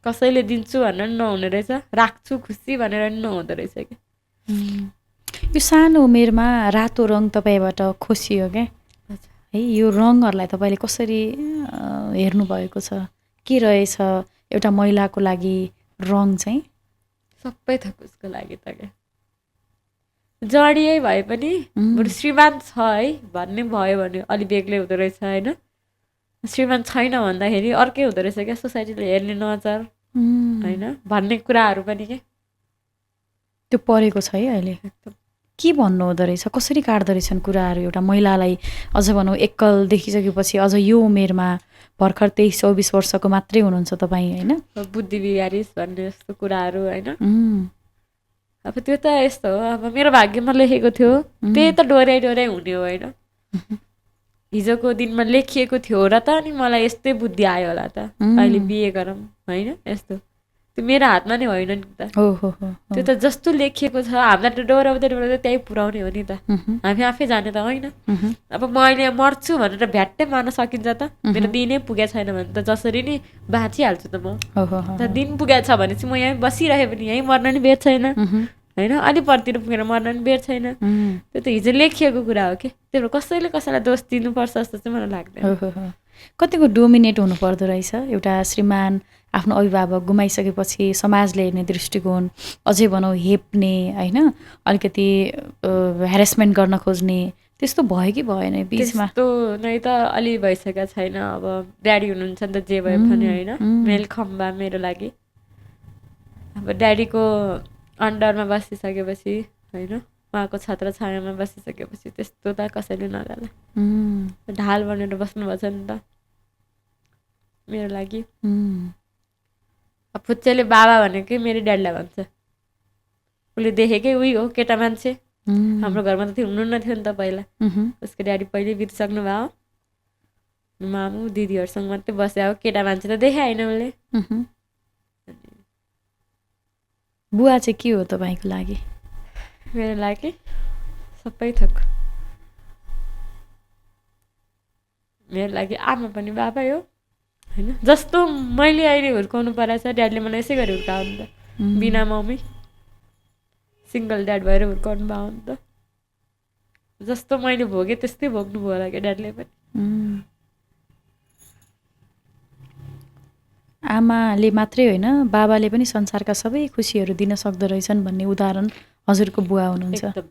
कसैले दिन्छु भनेर नहुने रहेछ, राख्छु खुसी भनेर नि नहुँदो रहेछ कि। यो सानो उमेरमा रातो रङ तपाईँबाट खोसियो क्या है, यो रङहरूलाई तपाईँले कसरी हेर्नुभएको छ? के रहेछ एउटा महिलाको लागि रङ चाहिँ? सबै थोक उसको लागि त क्या, जडियै भए पनि बरु श्रीमान छ है भन्ने भयो भने अलि बेग्लै हुँदो रहेछ होइन। श्रीमान छैन भन्दाखेरि अर्कै हुँदो रहेछ क्या, सोसाइटीले हेर्ने नजर होइन भन्ने कुराहरू पनि के त्यो परेको छ है अहिले। एकदम के भन्नु हुँदो रहेछ, कसरी काट्दो रहेछन् कुराहरू एउटा महिलालाई? अझ भनौँ एक्कल देखिसकेपछि, अझ यो उमेरमा भर्खर 23-24 वर्षको मात्रै हुनुहुन्छ तपाईँ होइन, बुद्धि बिगारिस् भन्ने जस्तो कुराहरू होइन। अब त्यो त यस्तो हो, अब मेरो भाग्यमा लेखेको थियो त्यही त डोर्याइ डोर्याइ हुने हो होइन। हिजोको दिनमा लेखिएको थियो र त अनि मलाई यस्तै बुद्धि आयो होला त, अहिले बिहे गरौँ होइन। यस्तो त्यो मेरो हातमा नै होइन नि त। त्यो त जस्तो लेखिएको छ हामीलाई त डोराउँदै डोराउँदै त्यहीँ पुऱ्याउने हो नि त, हामी आफै जाने त होइन। अब म अहिले मर्छु भनेर भ्याट्टै मर्न सकिन्छ त? मेरो दिनै पुगेको छैन भने त जसरी नि बाँचिहाल्छु त म। दिन पुगेको छ भने चाहिँ म यहीँ बसिरहेँ भने यहीँ मर्न नि बेर छैन होइन, अलि परतिर पुगेर मर्न नि बेर छैन। त्यो त हिजो लेखिएको कुरा हो कि, त्यही भएर कसैले कसैलाई दोष दिनुपर्छ जस्तो चाहिँ मलाई लाग्दैन। कतिको डोमिनेट हुनुपर्दो रहेछ एउटा श्रीमान आफ्नो अभिभावक गुमाइसकेपछि समाजले हेर्ने दृष्टिकोण, अझै भनौँ हेप्ने होइन, अलिकति हेरेसमेन्ट गर्न खोज्ने, त्यस्तो भयो कि भएन बिचमा? त्यस्तो नै त अलि भइसकेको छैन। अब ड्याडी हुनुहुन्छ नि त जे भए पनि होइन, मेल खम्बा मेरो लागि। अब ड्याडीको अन्डरमा बसिसकेपछि होइन, उहाँको छत्र छायामा बसिसकेपछि त्यस्तो त कसैले नगर्ला, ढाल बनेर बस्नुभएको छ नि त मेरो लागि। अब फुच्चेले बाबा भनेकै मेरो ड्याडीलाई भन्छ, उसले देखेकै उही हो केटा मान्छे। हाम्रो घरमा त हुनु न थियो नि त पहिला, उसको ड्याडी पहिल्यै बितिसक्नु भयो, मामु दिदीहरूसँग मात्रै बस्या हो, केटा मान्छे त देखे होइन उसले। बुवा चाहिँ के हो तपाईँको लागि? मेरो लागि सबै थोक। मेरो लागि आमा पनि बाबै हो होइन। जस्तो मैले अहिले हुर्काउनु परेको छ ड्याडले मलाई यसै गरी हुर्कायो नि त, बिना मम्मी सिङ्गल ड्याड भएर हुर्काउनु भयो नि त। जस्तो मैले भोगेँ त्यस्तै भोग्नुभयो होला क्या ड्याडले पनि। आमाले मात्रै होइन बाबाले पनि संसारका सबै खुसीहरू दिन सक्दो रहेछन् भन्ने उदाहरण हजुरको बुवा हुनुहुन्छ। एकदम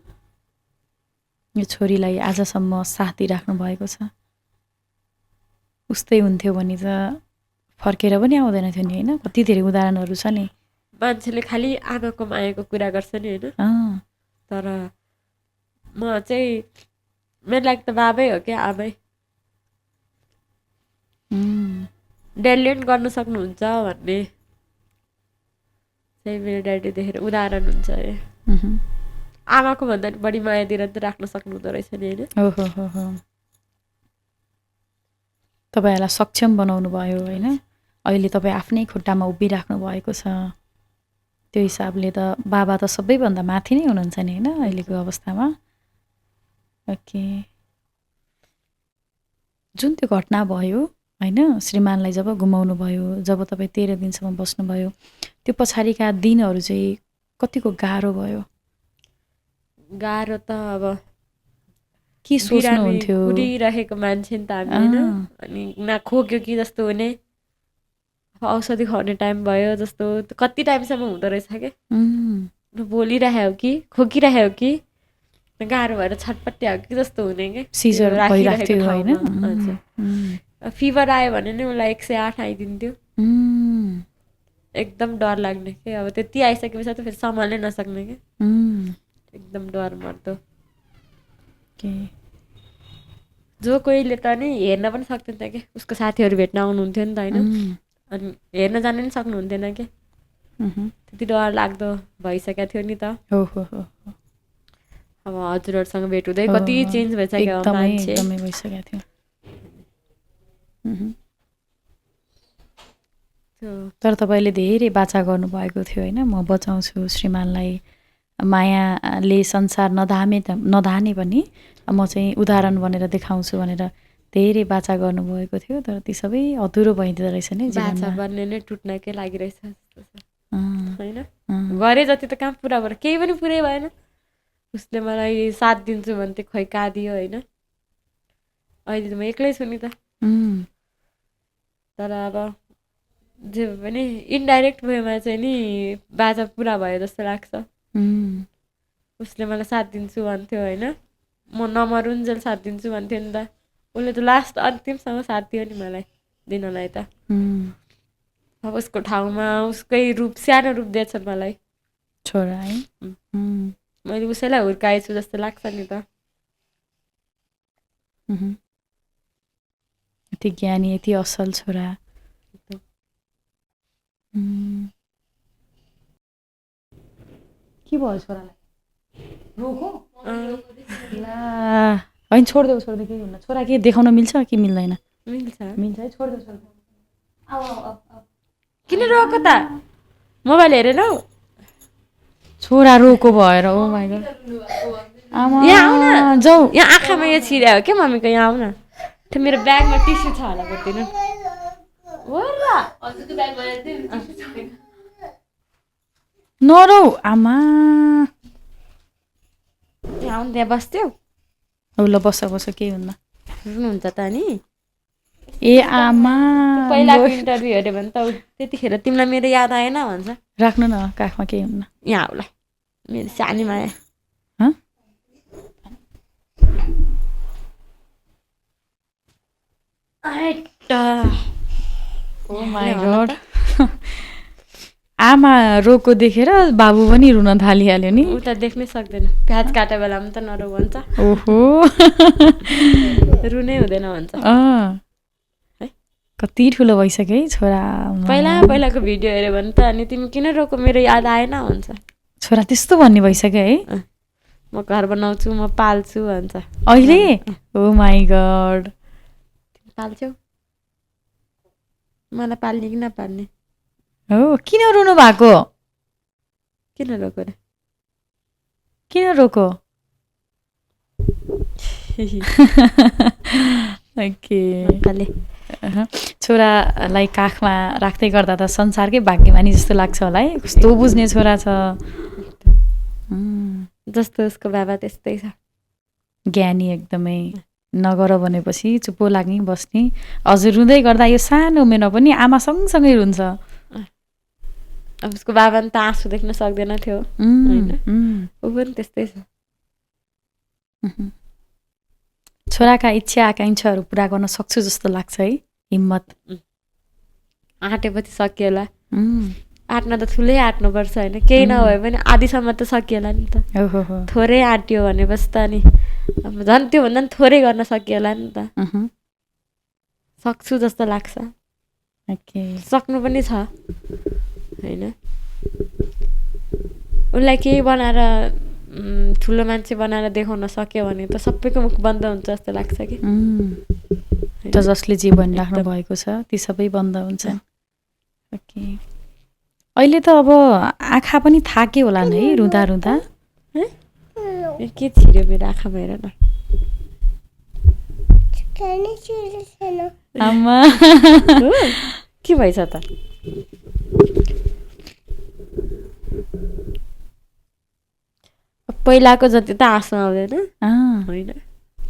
यो छोरीलाई आजसम्म साथ दिइराख्नु भएको छ। उस्तै हुन्थ्यो भने त फर्केर पनि आउँदैन थियो नि होइन। कति धेरै उदाहरणहरू छ नि। मान्छेले खालि आमाको मायाको कुरा गर्छ नि होइन, तर म चाहिँ मेरो लागि त बाबै हो क्या, आमै। ड्याडले पनि गर्न सक्नुहुन्छ भन्ने चाहिँ मेरो ड्याडी देखेर उदाहरण हुन्छ है। आमाको भन्दा पनि बढी माया दिएर त राख्न सक्नुहुँदो रहेछ नि होइन। तपाईँहरूलाई सक्षम बनाउनु भयो होइन। अहिले तपाईँ आफ्नै खुट्टामा उभिराख्नु भएको छ। त्यो हिसाबले त बाबा त सबैभन्दा माथि नै हुनुहुन्छ नि होइन अहिलेको अवस्थामा। ओके, जुन त्यो घटना भयो होइन, श्रीमानलाई जब गुमाउनु भयो, जब तपाईँ 13 दिनसम्म बस्नुभयो, त्यो पछाडिका दिनहरू चाहिँ कतिको गाह्रो भयो? गाह्रो त अब के सोच्नुहुन्थ्यो? कुदिरहेको मान्छे नि त हामी होइन। अनि न खोक्यो कि जस्तो हुने, औषधि खुवाउने टाइम भयो जस्तो कति टाइमसम्म हुँदो रहेछ क्या। बोलिरहेको कि खोकिरहेको कि गाह्रो भएर छटपट्याएको कि जस्तो हुने क्या। सिजर भइरहेको थियो होइन। फिभर आयो भने नि उसलाई 108 आइदिन्थ्यो। एकदम डर लाग्ने क्या। अब त्यति आइसकेपछि त फेरि सम्हाल्नै नसक्ने क्या। एकदम डर मर्दो। जो कोहीले त नि हेर्न पनि सक्दैन क्या। उसको साथीहरू भेट्न आउनुहुन्थ्यो नि त होइन, अनि हेर्न जानु नि सक्नुहुन्थेन क्या। त्यति डर लाग्दो भइसकेको थियो नि त। अब हजुरहरूसँग भेट हुँदै कति चेन्ज भइसक्यो मान्छे। एकदमै भइसकेको थियो। तर तपाईँले धेरै बाचा गर्नुभएको थियो होइन, म बचाउँछु श्रीमानलाई, मायाले संसार नधाने पनि म चाहिँ उदाहरण बनेर देखाउँछु भनेर धेरै बाचा गर्नुभएको थियो। तर ती सबै अधुरो भइदिँदो रहेछ नि। बाचा बन्ने नै टुट्नकै लागिरहेछ होइन। गरे जति त कहाँ पुरा भएर केही पनि पुरै भएन। उसले मलाई साथ दिन्छु भन्थे, खोइ कहाँ दियो होइन। अहिले त म एक्लै छु नि त। तर अब जे पनि इन्डाइरेक्ट वेमा चाहिँ नि बाजा पुरा भयो जस्तो लाग्छ। उसले मलाई साथ दिन्छु भन्थ्यो होइन, म नमरुन्जेल साथ दिन्छु भन्थ्यो नि त। उसले त लास्ट अन्तिमसम्म साथ दियो नि मलाई दिनलाई त। अब उसको ठाउँमा उसकै रूप, सानो रूप दिएछ मलाई छोरा है। मैले उसैलाई हुर्काएछु जस्तो लाग्छ नि त। यति ज्ञानी, यति असल छोरा। के भयो छोरालाई? रोको होइन, छोडिदेऊ केही हुन्न। छोरा के देखाउन मिल्छ कि मिल्दैन? मिल्छ है, छोडिदेऊ। किन रोको त? मोबाइल हेरेनौ? छोरा रोको भएर। ओ माइ गॉड। यहाँ आऊ न, जाऊ। यहाँ आँखामा यो छिर्यायो क्या मम्मीको, यहाँ आऊ न। त्यो मेरो ब्यागमा टिस्यु छ होला बुझ्दिन। नरौ आमा। यहाँ आउनु, त्यहाँ बस्थ्यौ। ल बस केही हुन्न। रुनुहुन्छ त नि? ए आमा, पहिलाको इन्टरभ्यू हेऱ्यो भने त त्यतिखेर तिमीलाई मेरो याद आएन भन्छ। राख्नु न काखमा, केही हुन्न। यहाँ आऊ ल, मेरो सानी माया। ओ माई गॉड। आमा रोको देखेर बाबु पनि रुन थालिहाल्यो नि। ऊ त देख्नै सक्दैन, प्याज काटे बेलामा त नरो भन्छ। ओहो, रुनै हुँदैन भन्छ। कति ठुलो भइसक्यो है छोरा। पहिलाको भिडियो हेऱ्यो भने त अनि तिमी किन रोको, मेरो याद आएन भन्छ। छोरा त्यस्तो भन्ने भइसक्यो है। म घर बनाउँछु, म पाल्छु भन्छ अहिले। ओ माई गॉड। पाल्छौ? मलाई पाल्ने कि नपाल्ने? हो, किन रुनु भएको? किन रोको रे? किन रोको? ओके मजाले। छोरालाई काखमा राख्दै गर्दा त संसारकै भाग्यमानी जस्तो लाग्छ होला है, कस्तो बुझ्ने छोरा छ। जस्तो उसको बाबा त्यस्तै छ, ज्ञानी एकदमै। नगर भनेपछि चुप्पो लाग्ने बस्ने। हजुर रुँदै गर्दा यो सानो उमेरमा पनि आमा सँगसँगै रुन्छ। अब उसको बाबा त आँसु देख्न सक्दैन थियो होइन, ऊ पनि त्यस्तै छ। छोराका इच्छा आकाङ्क्षाहरू पुरा गर्न सक्छु जस्तो लाग्छ है, हिम्मत। आँटेपछि सकिएला, आँट्न त ठुलै आँट्नुपर्छ होइन, केही नभए पनि आधीसम्म त सकिएला नि त। थोरै आँट्यो भनेपछि त नि अब झन् त्योभन्दा पनि थोरै गर्न सकिएला नि त। सक्छु जस्तो लाग्छ, सक्नु पनि छ होइन। उसलाई केही बनाएर ठुलो मान्छे बनाएर देखाउन सक्यो भने त सबैको मुख बन्द हुन्छ जस्तो लाग्छ कि। त जसले जे भनिराख्नु भएको छ ती सबै बन्द हुन्छन्। ओके, अहिले त अब आँखा पनि थाके होला नि है रुँदा रुँदा। के छिर्यो मेरो आँखामा, हेर न। आमा के भएछ त? पहिलाको जति त आँसु आउँदैन होइन,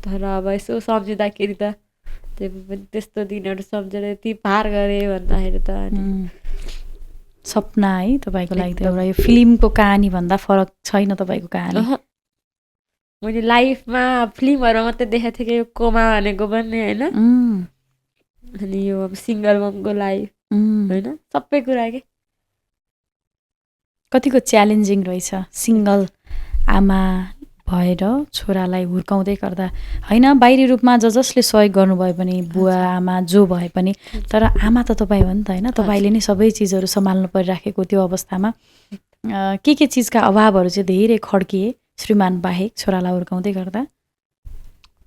तर अब यसो सम्झिँदाखेरि त त्यस्तो दिनहरू सम्झेर यति पार गरेँ भन्दाखेरि त सपना है तपाईँको लागि त एउटा यो फिल्मको कहानी भन्दा फरक छैन तपाईँको कहानी। मैले लाइफमा फिल्महरू मात्रै देखेको थिएँ कि यो कोमा भनेको पनि होइन, अनि यो अब सिङ्गल ममको लाइफ होइन, सबै कुरा के कतिको च्यालेन्जिङ रहेछ सिङ्गल आमा भएर छोरालाई हुर्काउँदै गर्दा होइन। बाहिरी रूपमा जसले सहयोग गर्नुभयो पनि, बुवा आमा जो भए पनि, तर आमा त तपाईँ हो नि त होइन। तपाईँले नै सबै चिजहरू सम्हाल्नु परिराखेको त्यो अवस्थामा के चिजका अभावहरू चाहिँ धेरै खड्किए श्रीमान बाहेक छोरालाई हुर्काउँदै गर्दा?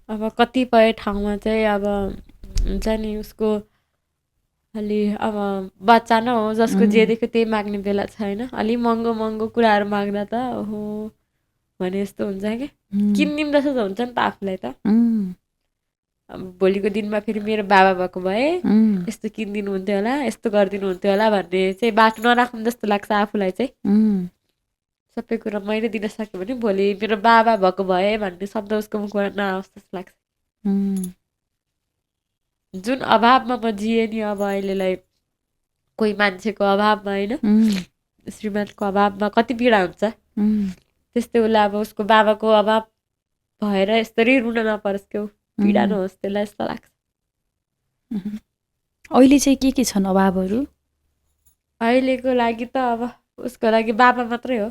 अब कतिपय ठाउँमा चाहिँ अब हुन्छ नि उसको अलि अब बच्चा न हो जसको जे देख्यो त्यही माग्ने बेला छ होइन। अलि महँगो महँगो कुराहरू माग्दा त ओहो भने यस्तो हुन्छ कि किनिदिउँ जस्तो हुन्छ नि त आफूलाई त। अब भोलिको दिनमा फेरि मेरो बाबा भएको भए यस्तो किनिदिनु हुन्थ्यो होला, यस्तो गरिदिनु हुन्थ्यो होला भन्ने चाहिँ बाटो नराख्नु जस्तो लाग्छ आफूलाई चाहिँ। सबै कुरा मैले दिन सक्यो भने भोलि मेरो बाबा भएको भए भन्ने शब्द उसको मुखबाट नआओस् जस्तो लाग्छ। जुन अभावमा म जिएँ नि अब अहिलेलाई, कोही मान्छेको अभावमा होइन, श्रीमानको अभावमा कति पीडा हुन्छ, त्यस्तै उसलाई अब उसको बाबाको अभाव भएर यसरी रुन नपरोस्, क्या पीडा नहोस् त्यसलाई जस्तो लाग्छ। अहिले चाहिँ के छन् अभावहरू? अहिलेको लागि त अब उसको लागि बाबा मात्रै हो,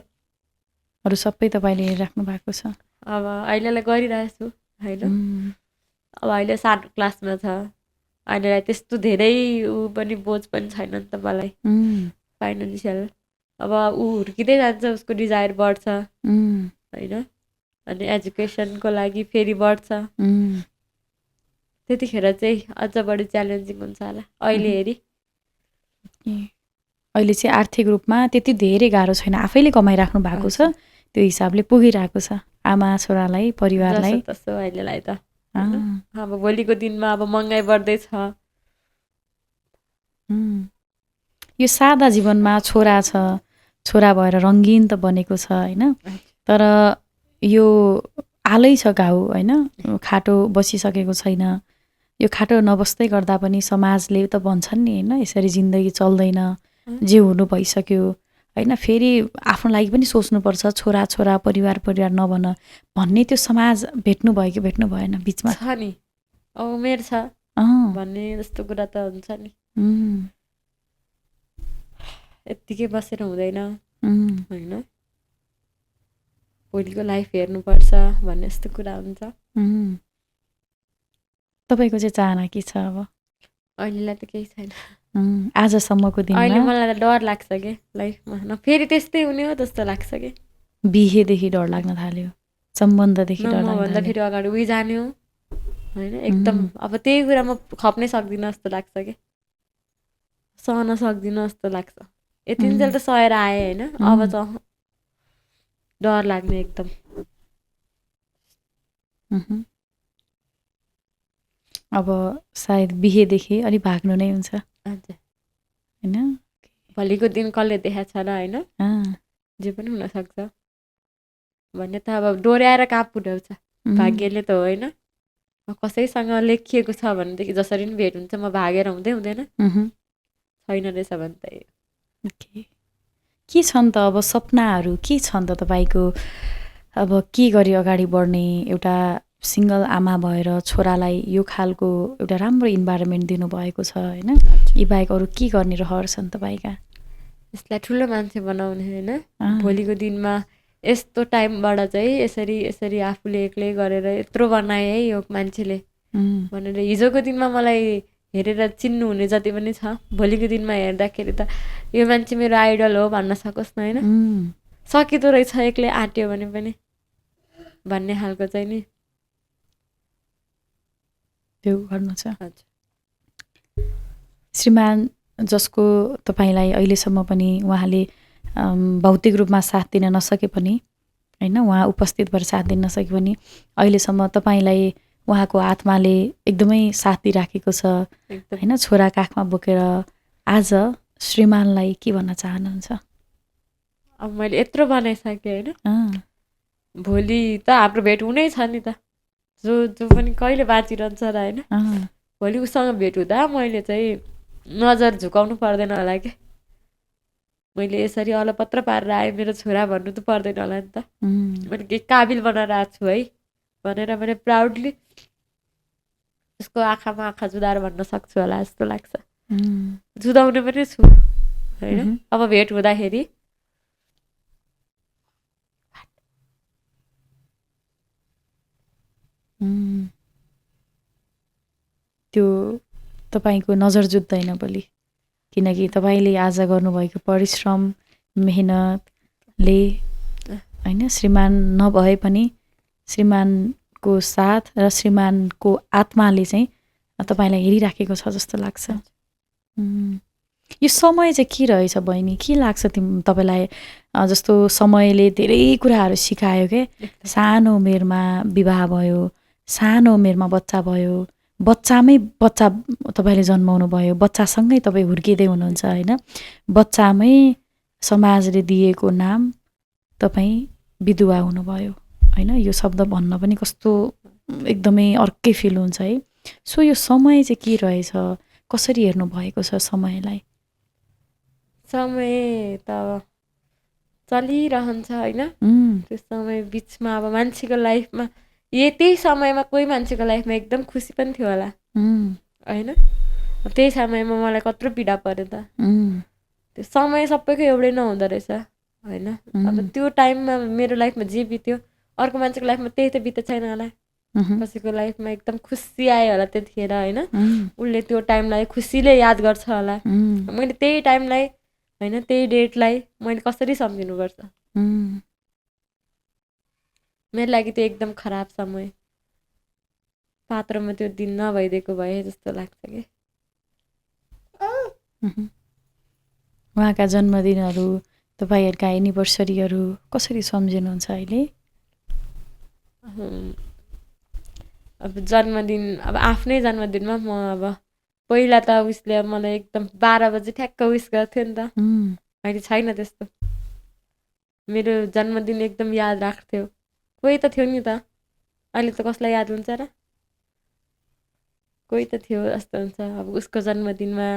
अरू सबै तपाईँले हेरिराख्नु भएको छ। अब अहिलेलाई गरिरहेछु होइन। अब अहिले सानो क्लासमा छ, अहिलेलाई त्यस्तो धेरै ऊ पनि बोझ पनि छैन नि त मलाई फाइनेन्सियल। अब ऊ हुर्किँदै जान्छ, उसको डिजायर बढ्छ होइन, अनि एजुकेसनको लागि फेरि बढ्छ, त्यतिखेर चाहिँ अझ बढी च्यालेन्जिङ हुन्छ होला अहिले हेरी। अहिले चाहिँ आर्थिक रूपमा त्यति धेरै गाह्रो छैन, आफैले कमाइराख्नु भएको छ, त्यो हिसाबले पुगिरहेको छ आमा छोरालाई परिवारलाई। जस्तो अहिलेलाई त अब भोलिको दिनमा अब महँगाइ बढ्दैछ। यो सादा जीवनमा छोरा छ, छोरा भएर रङ्गीन त बनेको छ होइन, तर यो आलै छ घाउ होइन, खाटो बसिसकेको छैन। यो खाटो नबस्दै गर्दा पनि समाजले त भन्छन् नि होइन, यसरी जिन्दगी चल्दैन, जे हुनु भइसक्यो होइन, फेरि आफ्नो लागि पनि सोच्नुपर्छ, छोरा छोरा परिवार परिवार नभन भन्ने त्यो समाज भेट्नु भयो कि भेट्नु भएन बिचमा? छ नि, अब उमेर छ भन्ने जस्तो कुरा त हुन्छ नि, यत्तिकै बसेर हुँदैन होइन, भोलिको लाइफ हेर्नुपर्छ भन्ने जस्तो कुरा हुन्छ। तपाईँको चाहिँ चाहना के छ अब? अहिलेलाई त केही छैन आजसम्मको दिनमा। अहिले मलाई त डर लाग्छ कि लाइफमा न फेरि त्यस्तै हुने हो जस्तो लाग्छ कि। बिहेदेखि डर लाग्न थाल्यो, सम्बन्धदेखि डर लाग्न भन्दा फेरि अगाडि उही जाने हो होइन, एकदम अब त्यही कुरा म खप्नै सक्दिनँ जस्तो लाग्छ कि, सहन सक्दिनँ जस्तो लाग्छ। यतिन्जेल त सहेर आएँ होइन, अब त डर लाग्ने एकदम। अब सायद बिहेदेखि अलिक भाग्नु नै हुन्छ हजुर होइन? भोलिको दिन कसले देखाएको छ र होइन अँ, जे पनि हुनसक्छ भन्ने त अब डोर्याएर कहाँ पुर्याउँछ भाग्यले त हो होइन कसैसँग लेखिएको छ भनेदेखि जसरी पनि भेट हुन्छ म भागेर हुँदैन छैन रहेछ भने त ओके। के छन् त अब सपनाहरू के छन् त तपाईँको? अब के गरी अगाडि बढ्ने? एउटा सिङ्गल आमा भएर छोरालाई यो खालको एउटा राम्रो इन्भाइरोमेन्ट दिनुभएको छ होइन? यी बाहेक अरू के गर्ने रहर छन् तपाईँका? यसलाई ठुलो मान्छे बनाउने होइन भोलिको दिनमा यस्तो टाइमबाट चाहिँ यसरी यसरी आफूले एक्लै गरेर यत्रो बनाए है यो मान्छेले भनेर हिजोको दिनमा मलाई हेरेर चिन्नुहुने जति पनि छ भोलिको दिनमा हेर्दाखेरि त यो मान्छे मेरो आइडल हो भन्न सकोस् न होइन सकिँदो रहेछ एक्लै आँट्यो भने पनि भन्ने खालको चाहिँ नि त्यो गर्नु छ। हजुर श्रीमान जसको तपाईँलाई अहिलेसम्म पनि उहाँले भौतिक रूपमा साथ दिन नसके पनि होइन उहाँ उपस्थित भएर साथ दिन नसके पनि अहिलेसम्म तपाईँलाई उहाँको आत्माले एकदमै साथ दिइराखेको छ होइन? छोरा काखमा बोकेर आज श्रीमानलाई के भन्न चाहनुहुन्छ? अब मैले यत्रो बनाइसकेँ होइन भोलि त हाम्रो भेट हुनै छ नि त जो जो पनि कहिले बाँचिरहन्छ र होइन भोलि उसँग भेट हुँदा मैले चाहिँ नजर झुकाउनु पर्दैन होला कि मैले यसरी अलपत्र पारेर आएँ मेरो छोरा भन्नु त पर्दैन होला नि त मैले केही काबिल बनाएर आएको छु है भनेर मैले प्राउडली उसको आँखामा आँखा जुदाएर भन्न सक्छु होला जस्तो लाग्छ जुदाउने पनि छु होइन? अब भेट हुँदाखेरि त्यो तपाईँको नजर जुत्दैन भोलि किनकि तपाईँले आज गर्नुभएको परिश्रम मेहनतले होइन श्रीमान नभए पनि श्रीमानको साथ र श्रीमानको आत्माले चाहिँ तपाईँलाई हेरिराखेको छ जस्तो लाग्छ। यो समय चाहिँ के रहेछ बहिनी? के लाग्छ तपाईँलाई? जस्तो समयले धेरै कुराहरू सिकायो के सानो उमेरमा विवाह भयो, सानो उमेरमा बच्चा भयो, बच्चामै बच्चा तपाईँले जन्माउनु भयो, बच्चासँगै तपाईँ हुर्किँदै हुनुहुन्छ होइन? बच्चामै समाजले दिएको नाम तपाईँ विधवा हुनुभयो होइन? यो शब्द भन्न पनि कस्तो एकदमै अर्कै फिल हुन्छ है। सो यो समय चाहिँ के रहेछ? कसरी हेर्नु भएको छ समयलाई? समय त चलिरहन्छ होइन? त्यो समय बिचमा अब मान्छेको लाइफमा त्यही समयमा कोही मान्छेको लाइफमा एकदम खुसी पनि थियो होला होइन? त्यही समयमा मलाई कत्रो पीडा पर्यो त। त्यो समय सबैको एउटै नहुँदो रहेछ होइन? अब त्यो टाइममा मेरो लाइफमा जे बित्यो अर्को मान्छेको लाइफमा त्यही त बितेको छैन होला। कसैको लाइफमा एकदम खुसी आयो होला त्यतिखेर होइन? उसले त्यो टाइमलाई खुसीले याद गर्छ होला। मैले त्यही टाइमलाई होइन त्यही डेटलाई मैले कसरी सम्झिनुपर्छ? मेरो लागि त्यो एकदम खराब समय पात्रमा त्यो दिन नभइदिएको भए जस्तो लाग्छ कि। उहाँका जन्मदिनहरू तपाईँहरूका एनिभर्सरीहरू कसरी सम्झिनुहुन्छ अहिले? अब जन्मदिन अब आफ्नै जन्मदिनमा म अब पहिला त उसले मलाई एकदम 12 बजे ठ्याक्क विस गर्थ्यो नि त। अहिले छैन त्यस्तो। मेरो जन्मदिन एकदम याद राख्थ्यो कोही त थियो नि त। अहिले त कसलाई याद हुन्छ र? कोही त थियो जस्तो हुन्छ। अब उसको जन्मदिनमा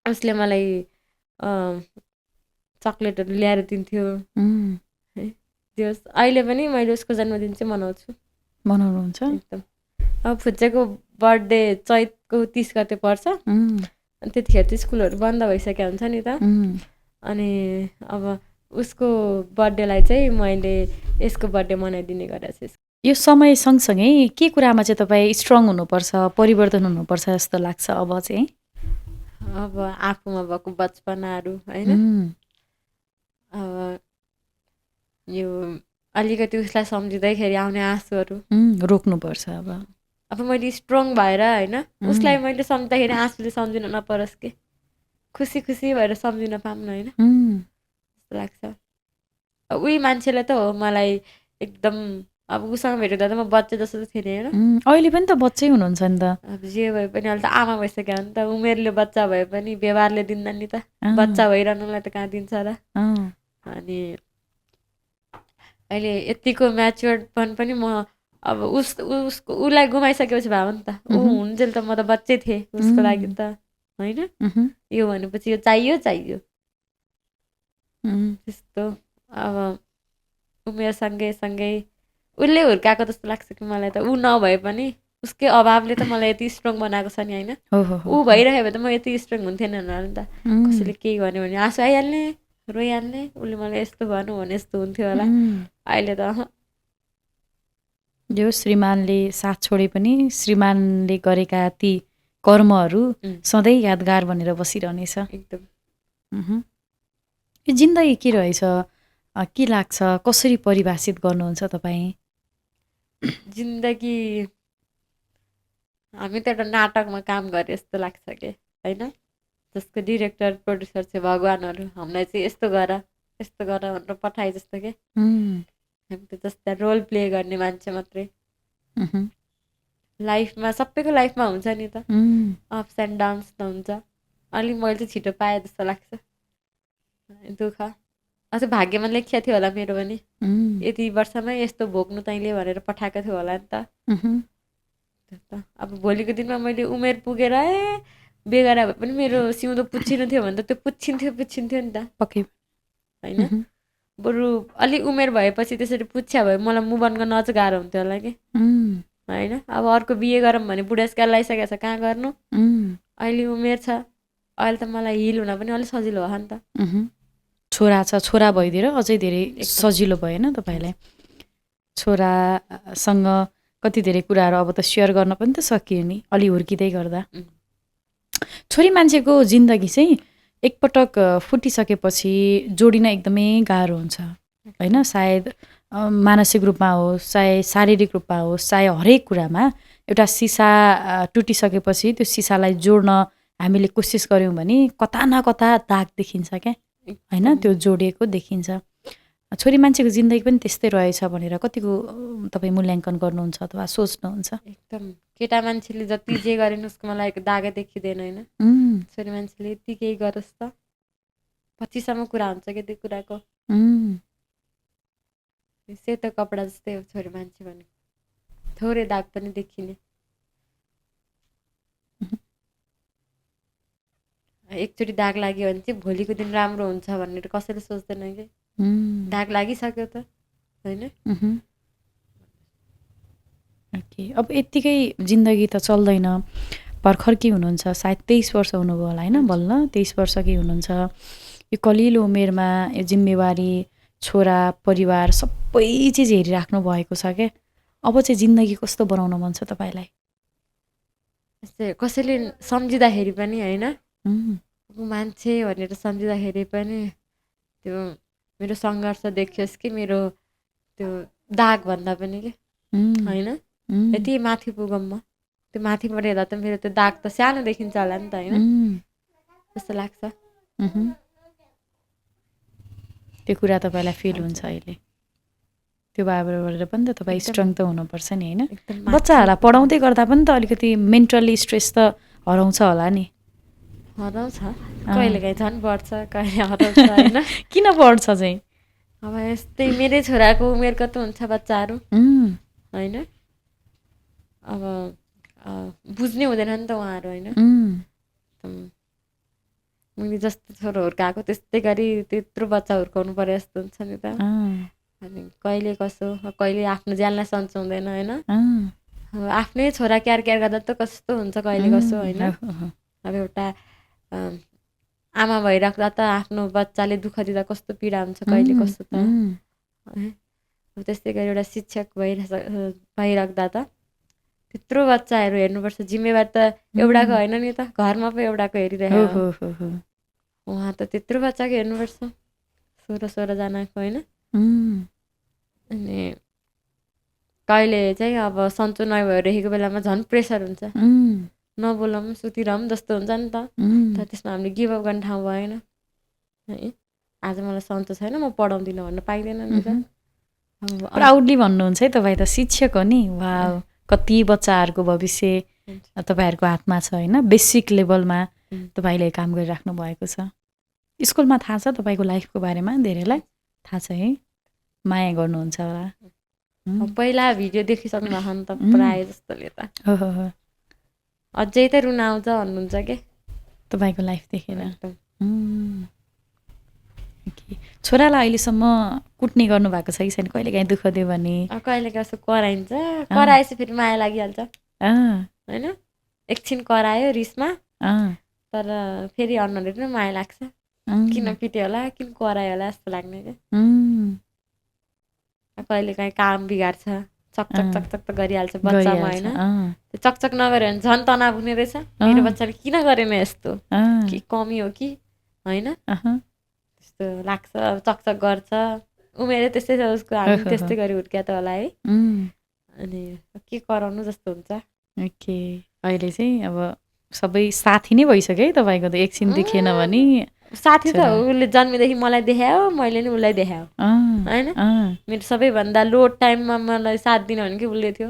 उसले मलाई चक्लेटहरू ल्याएर दिन्थ्यो है। त्यो अहिले पनि मैले उसको जन्मदिन चाहिँ मनाउँछु। मनाउनुहुन्छ? एकदम। अब फुच्चेको बर्थडे चैतको 30 गते पर्छ त्यतिखेर त स्कुलहरू बन्द भइसकेको हुन्छ नि त। अनि अब उसको बर्थडेलाई चाहिँ मैले यसको बर्थडे मनाइदिने गरेको छु। यो समय सँगसँगै के कुरामा चाहिँ तपाईँ स्ट्रङ हुनुपर्छ, परिवर्तन हुनुपर्छ जस्तो लाग्छ अब चाहिँ? अब आफूमा भएको बचपनाहरू होइन? अब यो अलिकति उसलाई सम्झिँदैखेरि आउने आँसुहरू रोक्नुपर्छ। अब मैले स्ट्रङ भएर होइन उसलाई मैले सम्झिँदाखेरि आँसुले सम्झिन नपरोस् कि खुसी खुसी भएर सम्झिन पाऊँ होइन जस्तो लाग्छ। उही मान्छेले त हो मलाई एकदम अब उसँग भेट्दा त म बच्चा जस्तो त थिएँ नि होइन। अहिले पनि त बच्चै हुनुहुन्छ नि त। अब जे भए पनि अहिले त आमा भइसक्यो नि त, उमेरले बच्चा भए पनि व्यवहारले दिन्न नि त, बच्चा भइरहनुलाई त कहाँ दिन्छ र। अनि अहिले यतिको म्याच्योर्डपन पनि म अब उसलाई गुमाइसकेपछि भाव नि त, ऊ हुन्जेल त म त बच्चै थिएँ उसको लागि त होइन। यो भनेपछि यो चाहियो चाहियो त्यस्तो। अब उमेर सँगै उसले हुर्काएको जस्तो लाग्छ कि मलाई त, ऊ नभए पनि उसकै अभावले त मलाई यति स्ट्रङ बनाएको छ नि होइन। ऊ भइरह्यो भने त म यति स्ट्रङ हुन्थेन नि त। कसैले केही भन्यो भने आँसु आइहाल्ने, रोइहाल्ने, उसले मलाई यस्तो भन्नु भने यस्तो हुन्थ्यो होला। अहिले त जो श्रीमानले साथ छोडे पनि श्रीमानले गरेका ती कर्महरू सधैँ यादगार बनेर बसिरहनेछ एकदम। यो जिन्दगी के रहेछ, के लाग्छ, कसरी परिभाषित गर्नुहुन्छ तपाईँ? जिन्दगी हामी त एउटा नाटकमा काम गरे जस्तो लाग्छ कि होइन, जसको डिरेक्टर प्रड्युसर चाहिँ भगवान्हरू, हामीलाई चाहिँ यस्तो गर भनेर पठाए जस्तो कि हामी त जस्तो रोल प्ले गर्ने मान्छे मात्रै। लाइफमा सबैको लाइफमा हुन्छ नि त अप्स एन्ड डाउन्स त हुन्छ। अलिक मैले चाहिँ छिटो पाएँ जस्तो लाग्छ दुःख। अझ भाग्यमा लेखिया थियो होला मेरो पनि, यति वर्षमै यस्तो भोग्नु तैँले भनेर पठाएको थियो होला नि त। अब भोलिको दिनमा मैले उमेर पुगेर बेगरा भए पनि मेरो सिउँदो पुच्छिनु थियो भने त त्यो पुच्छिन्थ्यो नि त पक्कै होइन। बरु अलिक उमेर भएपछि त्यसरी पुच्छ्या भए मलाई मुभ अन गर्न अझ गाह्रो हुन्थ्यो होला कि होइन। अब अर्को बिहे गरौँ भने बुढेसकाल लगाइसकेको छ, कहाँ गर्नु। अहिले उमेर छ, अहिले त मलाई हिल हुन पनि अलिक सजिलो भयो नि त। छोरा छ, छोरा भइदिएर अझै धेरै सजिलो भएन तपाईँलाई? छोरासँग कति धेरै कुराहरू अब त सेयर गर्न पनि त सकियो नि अलि हुर्किँदै गर्दा। छोरी मान्छेको जिन्दगी चाहिँ एकपटक फुटिसकेपछि जोडिन एकदमै गाह्रो हुन्छ होइन। सायद मानसिक रूपमा होस्, चाहे शारीरिक रूपमा होस्, चाहे हरेक कुरामा एउटा सिसा टुटिसकेपछि त्यो सिसालाई जोड्न हामीले कोसिस गऱ्यौँ भने कता न कता दाग देखिन्छ क्या होइन, त्यो जोडिएको देखिन्छ। छोरी मान्छेको जिन्दगी पनि त्यस्तै रहेछ भनेर कतिको तपाईँ मूल्याङ्कन गर्नुहुन्छ अथवा सोच्नुहुन्छ? एकदम केटा मान्छेले जति जे गरे नि उसको मलाई दागै देखिँदैन होइन। छोरी मान्छेले यति केही गरोस् त पछिसम्म कुरा हुन्छ कि त्यो कुराको। सेतो कपडा जस्तै हो छोरी मान्छे भने, थोरै दाग पनि देखिने। एकचोटि दाग लाग्यो भने चाहिँ भोलिको दिन राम्रो हुन्छ भनेर कसैले सोच्दैन कि। दाग लागिसक्यो त होइन। ओके, अब यत्तिकै जिन्दगी त चल्दैन। भर्खर के हुनुहुन्छ, सायद 23 वर्ष हुनुभयो होला होइन, बल्ल 23 वर्ष के हुनुहुन्छ। यो कलिलो उमेरमा यो जिम्मेवारी, छोरा, परिवार सबै चिज हेरिराख्नु भएको छ क्या। अब चाहिँ जिन्दगी कस्तो बनाउन मन छ तपाईँलाई? कसैले सम्झिँदाखेरि पनि होइन, मान्छे भनेर सम्झिँदाखेरि पनि त्यो मेरो सङ्घर्ष देखियोस् कि मेरो त्यो दाग भन्दा पनि कि होइन। यति माथि पुगौँ म, त्यो माथिबाट हेर्दा त मेरो त्यो दाग त सानो देखिन्छ होला नि त होइन, जस्तो लाग्छ। त्यो कुरा तपाईँलाई फिल हुन्छ अहिले? त्यो भएर पनि त तपाईँ स्ट्रङ त हुनुपर्छ नि होइन। बच्चाहरूलाई पढाउँदै गर्दा पनि त अलिकति मेन्टल्ली स्ट्रेस त हराउँछ होला नि? हराउँछ, कहिले काहीँ झन् बढ्छ, कहिले हराउँछ होइन। किन बढ्छ चाहिँ? अब यस्तै मेरै छोराको उमेर कति हुन्छ बच्चाहरू होइन। अब बुझ्नै हुँदैन नि त उहाँहरू होइन। मैले जस्तो छोरो हुर्काएको त्यस्तै गरी त्यत्रो बच्चा हुर्काउनु पर्यो जस्तो हुन्छ नि त। अनि कहिले कसो, कहिले आफ्नो ज्यानलाई सन्चाउँदैन होइन। अब आफ्नै छोरा क्यार गर्दा त कस्तो हुन्छ कहिले कसो होइन। अब एउटा आमा भइराख्दा त आफ्नो बच्चाले दुःख दिँदा कस्तो पीडा हुन्छ कहिले कस्तो त। त्यस्तै गरी एउटा शिक्षक भइराख्दा त त्यत्रो बच्चाहरू हेर्नुपर्छ, जिम्मेवार त एउटाको होइन नि त, घरमा पो एउटाको हेरिरहेको। उहाँ त त्यत्रो बच्चाको हेर्नुपर्छ, 16 जनाको होइन। अनि कहिले चाहिँ अब सन्चो नभइरहेको बेलामा झन् प्रेसर हुन्छ, नबोलाउँ सुतिरहँ जस्तो हुन्छ नि त। तर त्यसमा हामीले गिभअप गर्ने ठाउँ भएन है। आज मलाई सन्चो छैन म पढाउँदिनँ भन्न पाइँदैन नि त। प्राउडली भन्नुहुन्छ है तपाईँ त शिक्षक हो नि। वाउ, कति बच्चाहरूको भविष्य तपाईँहरूको हातमा छ होइन। बेसिक लेभलमा तपाईँले काम गरिराख्नु भएको छ। स्कुलमा थाहा छ तपाईँको लाइफको बारेमा? धेरैलाई थाहा छ है, माया गर्नुहुन्छ होला। पहिला भिडियो देखिसक्नु भएको नि त प्रायः जस्तोले त अझै त रुन आउँछ भन्नुहुन्छ के तपाईँको लाइफ देखेर। छोरालाई अहिलेसम्म कुट्ने गर्नुभएको छ कि छैन? कहिले काहीँ दुःख दियो भने? कहिले कसो कराइन्छ, कराएपछि फेरि माया लागिहाल्छ होइन। एकछिन करायो रिसमा, तर फेरि अनुहारले पनि माया लाग्छ। किन पिट्यो होला, किन करायो होला जस्तो लाग्ने क्या। कहिले काहीँ काम बिगार्छ, चकचक चकचक त गरिहाल्छ बच्चामा होइन। त्यो चकचक नगर्यो भने झन् तनाव हुने रहेछ। मेरो बच्चाले किन गरेन यस्तो, कि कमी हो कि होइन, त्यस्तो लाग्छ। चकचक गर्छ, उमेरै त्यस्तै छ उसको, हामी त्यस्तै गरी हुर्क्या त होला है। अनि के कराउनु जस्तो हुन्छ। ओके, अहिले चाहिँ अब सबै साथी नै भइसक्यो है तपाईँको त। एकछिन देखेन भने साथी त उसले जन्मेदेखि मलाई देखायो, मैले नि उसलाई देखायो होइन। मेरो सबैभन्दा लो टाइममा मलाई साथ दिनु भनेको उसले थियो।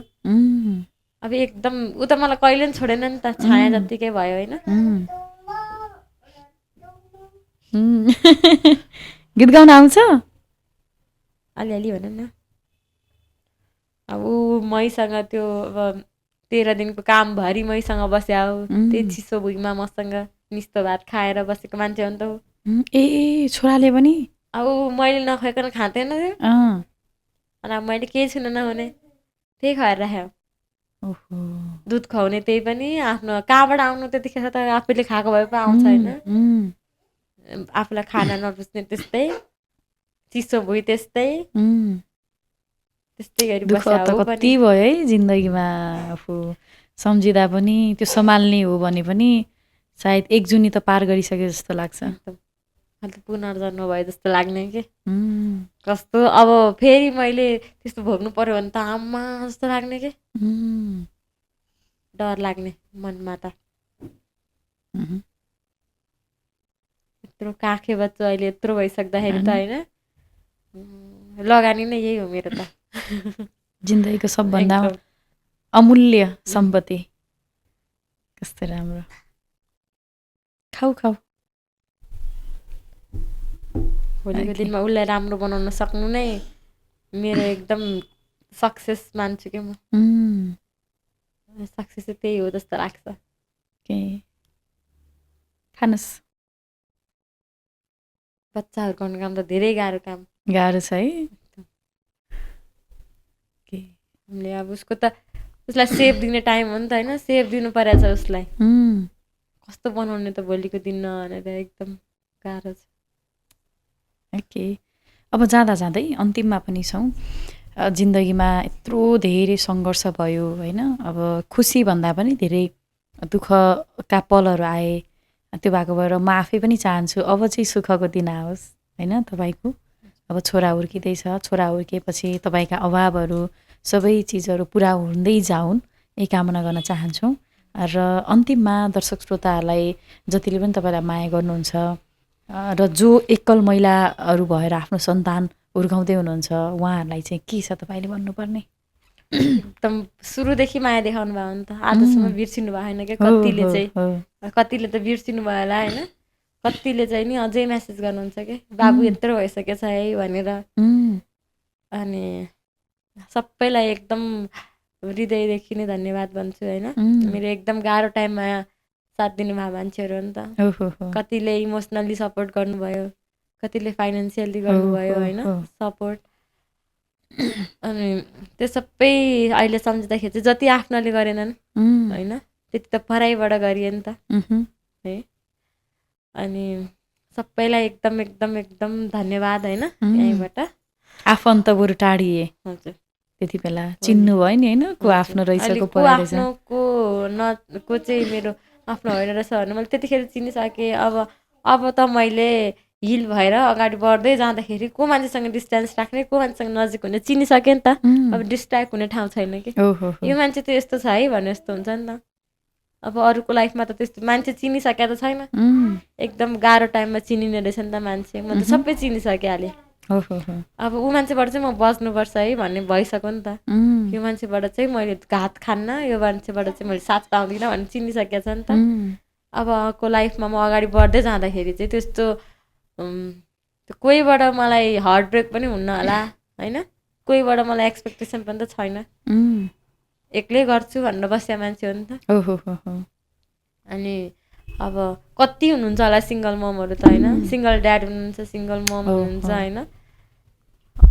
अब एकदम ऊ त मलाई कहिले पनि छोडेन नि त, छाया जत्तिकै भयो होइन। गीत गाउन आउँछ? अलिअलि भन न। अब ऊ मैसँग त्यो अब 13 दिनको कामभरि मैसँग बस्या हो, त्यही चिसो भुइँमा मसँग मिस्तो भात खाएर बसेको मान्छे हो नि त ऊ। ए छोराले पनि? अब मैले नखुवाइकन खाँदैन थियो, अनि अब मैले केही छुन नहुने त्यही खुवाएर राख्यो। दुध खुवाउने त्यही पनि आफ्नो कहाँबाट आउनु, त्यतिखेर त आफैले खाएको भए पो आउँछ होइन। आफूलाई खाना नरुच्ने त्यस्तै, चिसो भुइँ त्यस्तै, त्यस्तै गरी दुःख त कति भयो है जिन्दगीमा। आफू सम्झिँदा पनि त्यो सम्हाल्ने हो भने पनि सायद एक जुनी त पार गरिसके जस्तो लाग्छ। पुनर्जन्म भयो जस्तो लाग्ने के कस्तो। अब फेरि मैले त्यस्तो भोग्नु पर्यो भने त आम्मा जस्तो लाग्ने के, डर लाग्ने मनमा त। यत्रो काखे बच्चो अहिले यत्रो भइसक्दाखेरि त होइन, लगानी नै यही हो मेरो त। जिन्दगीको सबभन्दा अमूल्य सम्पत्ति। कस्तो राम्रो। खाऊ खाऊ। भोलिको दिनमा उसलाई राम्रो बनाउन सक्नु नै मेरो एकदम सक्सेस मान्छु क्या म। सक्सेस चाहिँ त्यही हो जस्तो लाग्छ। खानुहोस्। बच्चा हुर्काउने काम त धेरै गाह्रो काम। गाह्रो छ है। हामीले अब उसको त उसलाई सेफ दिने टाइम हो नि त होइन, सेफ दिनु परेछ उसलाई। कस्तो बनाउने त भोलिको दिन भनेर एकदम गाह्रो छ। ओके, अब जाँदा जाँदै अन्तिममा पनि छौँ। जिन्दगीमा यत्रो धेरै सङ्घर्ष भयो होइन। अब खुसी भन्दा पनि धेरै दुःखका पलहरू आए। त्यो भएको भएर म आफै पनि चाहन्छु अब चाहिँ सुखको दिन आओस् होइन तपाईँको। अब छोरा हुर्किँदैछ, छोरा हुर्किएपछि तपाईँका अभावहरू सबै चिजहरू पुरा हुँदै जाउन्, यही कामना गर्न चाहन्छौँ। र अन्तिममा दर्शक श्रोताहरूलाई जतिले पनि तपाईँलाई माया गर्नुहुन्छ र जो एकल महिलाहरू भएर आफ्नो सन्तान हुर्काउँदै हुनुहुन्छ उहाँहरूलाई चाहिँ के छ तपाईँले भन्नुपर्ने? एकदम सुरुदेखि माया देखाउनु भयो नि त, आजसम्म बिर्सिनु भएन क्या। कतिले चाहिँ कतिले त बिर्सिनु भयो होला होइन, कतिले चाहिँ नि अझै मेसेज गर्नुहुन्छ कि बाबु यत्रो भइसकेछ है भनेर। अनि सबैलाई एकदम हृदयदेखि नै धन्यवाद भन्छु होइन। मेरो एकदम गाह्रो टाइममा साथ दिनुभयो मान्छेहरू हो नि त। कतिले इमोसनली सपोर्ट गर्नुभयो, कतिले फाइनेन्सियली गर्नुभयो होइन सपोर्ट। अनि त्यो सबै अहिले सम्झिँदाखेरि चाहिँ जति आफ्नोले गरेनन् होइन त्यति त पराइबाट गरियो नि त है। अनि सबैलाई एकदम एकदम एकदम धन्यवाद होइन। यहीँबाट आफन्त बरु टाढिए हजुर, त्यति बेला चिन्नु भयो नि होइन को आफ्नो रहेछ को आफ्नो को चाहिँ मेरो आफ्नो होइन रहेछ भने मैले त्यतिखेर चिनिसकेँ। अब त मैले हिल भएर अगाडि बढ्दै जाँदाखेरि को मान्छेसँग डिस्टेन्स राख्ने, को मान्छेसँग नजिक हुने चिनिसकेँ नि त। अब डिस्ट्र्याक्ट हुने ठाउँ छैन कि यो मान्छे त यस्तो छ है भन्ने जस्तो हुन्छ नि त। अब अरूको लाइफमा त त्यस्तो मान्छे चिनिसकेको त छैन, एकदम गाह्रो टाइममा चिनिने रहेछ नि त मान्छे। म त सबै चिनिसकिहालेँ अब ऊ मान्छेबाट चाहिँ म बच्नुपर्छ है भन्ने भइसक्यो नि त। यो मान्छेबाट चाहिँ मैले घात खान्न, यो मान्छेबाट चाहिँ मैले साथ पाउँदिनँ भन्ने चिनिसकेको छ नि त। अबको लाइफमा म अगाडि बढ्दै जाँदाखेरि चाहिँ त्यस्तो कोहीबाट मलाई हार्ट ब्रेक पनि हुन्न होला होइन, कोहीबाट मलाई एक्सपेक्टेसन पनि त छैन, एक्लै गर्छु भनेर बसेको मान्छे हो नि त। अनि अब कति हुनुहुन्छ होला सिङ्गल ममहरू त होइन, सिङ्गल ड्याड हुनुहुन्छ, सिङ्गल मम हुनुहुन्छ होइन,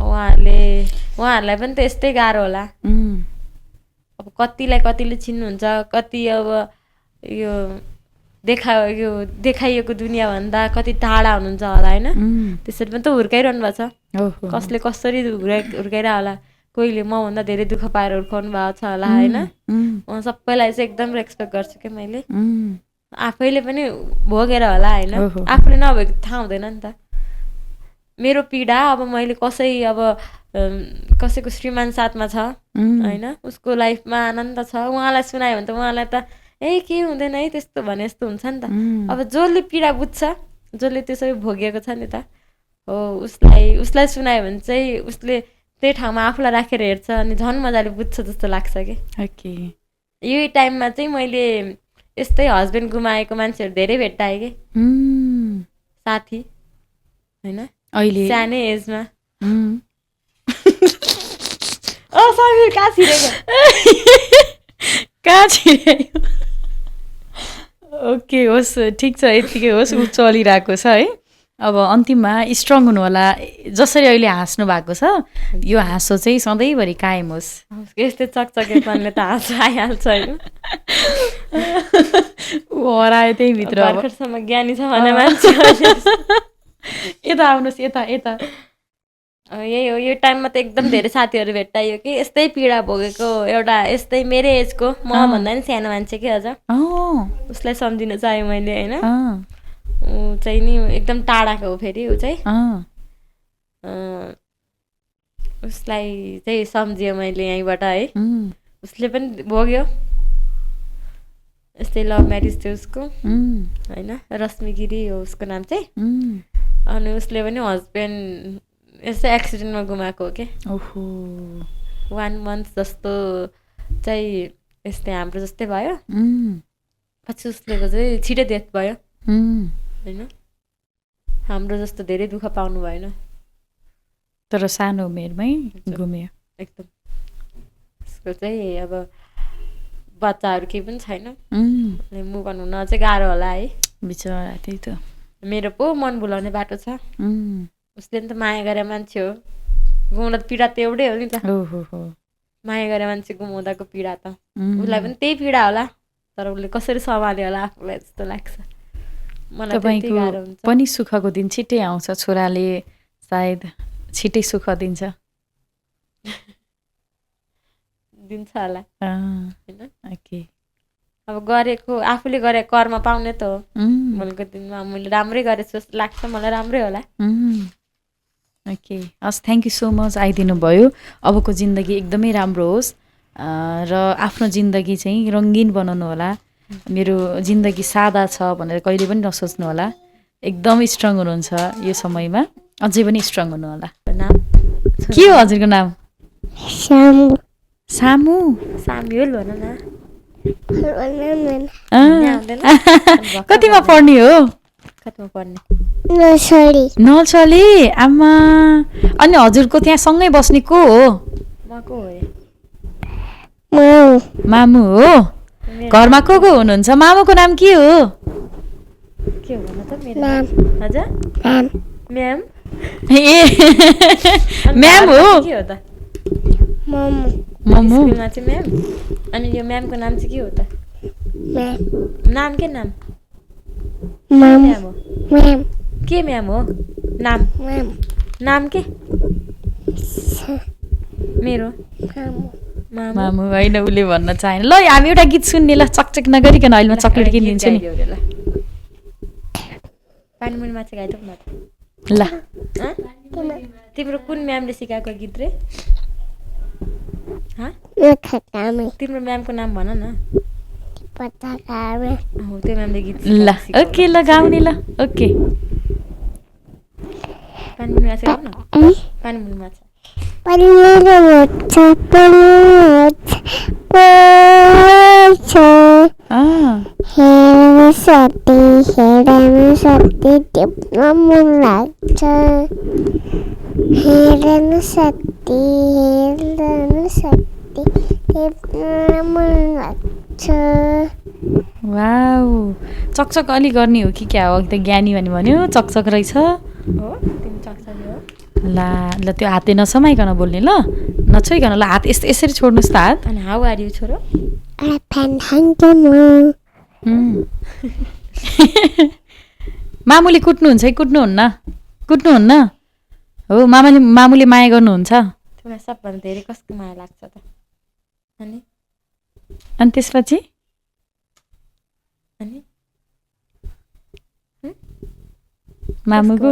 उहाँहरूलाई पनि त यस्तै गाह्रो होला। अब कतिले चिन्नुहुन्छ, कति अब यो देखाइएको दुनियाँभन्दा कति टाढा हुनुहुन्छ होला होइन, त्यसरी पनि त हुर्काइरहनु भएको छ। कसले कसरी हुर्काइरह होला, कोहीले मभन्दा धेरै दुःख पाएर हुर्काउनु भएको छ होला होइन। म सबैलाई चाहिँ एकदम रेस्पेक्ट गर्छु क्या मैले, आफैले पनि भोगेर होला होइन, आफूले नभएको थाहा हुँदैन नि त। मेरो पीडा अब मैले कसैको श्रीमान साथमा छ होइन, उसको लाइफमा आनन्द छ, उहाँलाई सुनायो भने त उहाँलाई त के हुँदैन है त्यस्तो भने जस्तो हुन्छ नि त। अब जसले पीडा बुझ्छ, जसले त्यो सबै भोगेको छ नि त, हो उसलाई सुनायो भने चाहिँ उसले त्यही ठाउँमा आफूलाई राखेर हेर्छ अनि झन् मजाले बुझ्छ जस्तो लाग्छ कि। यही टाइममा चाहिँ मैले यस्तै हस्बेन्ड गुमाएको मान्छेहरू धेरै भेट्टाएँ कि साथी होइन, अहिले सानै एजमा। समीर कहाँ छिरेको? ओके होस्, ठिक छ, यतिकै होस्, ऊ चलिरहेको छ है। अब अन्तिममा स्ट्रङ हुनु होला, जसरी अहिले हाँस्नु भएको छ यो हाँसो चाहिँ सधैँभरि कायम होस्। यस्तै चकचकेपनले त हाँसो आइहाल्छ होइन। ऊ हरायो त्यही भित्र, भर्खरसम्म ज्ञानी छ भने मान्छे। यता आउनुहोस्, यता। यही हो, यो टाइममा त एकदम धेरै साथीहरू भेट्टाइयो कि यस्तै पीडा भोगेको, एउटा यस्तै मेरै एजको, मभन्दा नि सानो मान्छे कि अझ, उसलाई सम्झिन चाह्यो मैले होइन। ऊ चाहिँ नि एकदम टाढाको हो फेरि, ऊ चाहिँ उसलाई चाहिँ सम्झियो मैले यहीँबाट है। उसले पनि भोग्यो, यस्तै लभ म्यारिज थियो उसको होइन, रश्मि गिरी हो उसको नाम चाहिँ। अनि उसले पनि हस्बेन्ड यस्तै एक्सिडेन्टमा गुमाएको हो कि। 1 month जस्तो चाहिँ यस्तै हाम्रो जस्तै भयो, पछि उसलेको चाहिँ छिटै डेथ भयो होइन, हाम्रो जस्तो धेरै दुःख पाउनु भएन, तर सानो उमेरमै गुम्यो एकदम। उसको चाहिँ अब बच्चाहरू केही पनि छैन, मुभ अन हुन चाहिँ गाह्रो होला है बिचरा। त्यही त मेरो पो मन भुलाउने बाटो छ। उसले नि त माया गरे मान्छे हो, गुमाउँदा पीडा त एउटै हो नि त। माया गरे मान्छे गुमाउँदाको पीडा त उसलाई पनि त्यही पीडा होला, तर उसले कसरी सम्हाल्यो होला आफूलाई जस्तो लाग्छ मलाई। तपाईँको पनि सुखको दिन छिट्टै आउँछ, छोराले सायद छिट्टै सुख दिन्छ होला होइन। अब गरेको आफूले गरेको कर्म पाउने त हो, भोलिको दिनमा मैले राम्रै गरेछु जस्तो लाग्छ मलाई, राम्रै होला। ओके हस्, थ्याङ्क यू सो मच आइदिनु भयो। अबको जिन्दगी एकदमै राम्रो होस् र आफ्नो जिन्दगी चाहिँ रङ्गीन बनाउनु होला। मेरो जिन्दगी सादा छ भनेर कहिले पनि नसोच्नु होला, एकदम स्ट्रङ हुनुहुन्छ यो समयमा, अझै पनि स्ट्रङ हुनु होला। नाम के हो हजुरको नाम? सामु। साम्युल भन न। कतिमा पढ्ने हो? नर्सरी। आमा, अनि हजुरको त्यहाँ सँगै बस्ने को हो? मामु हो। घरमा को हुनुहुन्छ? मामुको नाम के हो? म्याम हो। मम्मु चाहिँ म्याम। अनि यो म्यामको नाम चाहिँ के हो त? नाम के नाम? म्याम हो। के म्याम हो? नाम के? मेरो मामु होइन, उसले भन्न चाहेन। ल हामी एउटा गीत सुन्ने, ल चकचक नगरिकन अहिले म चक्लेट किनिदिन्छु नि। पानीमुनि माछा गाइदेऊ न ल। तिम्रो कुन म्यामले सिकाएको गीत रे? तिम्रो म्यामको नाम भन न। त्यो म्यामले गीत। ल ओके, ल गाउने ल। ओके पानी मुनि माछा खाऊ न पानी मुनि माछा वाउ चकचक अलि गर्ने हो कि क्या हो त ज्ञानी भन्यो चकचक रहेछ हो तिमी चकचकी हो ला ल त्यो हातले नसमाइकन बोल्ने ल नछोइकन ल हात यसरी छोड्नुहोस् त हात अनि हाउ आर यु छोरो मामुले कुट्नुहुन्छ है कुट्नुहुन्न हो मामुले माया गर्नुहुन्छ तिमीलाई सबभन्दा धेरै कसको माया लाग्छ त अनि त्यसपछि मामुको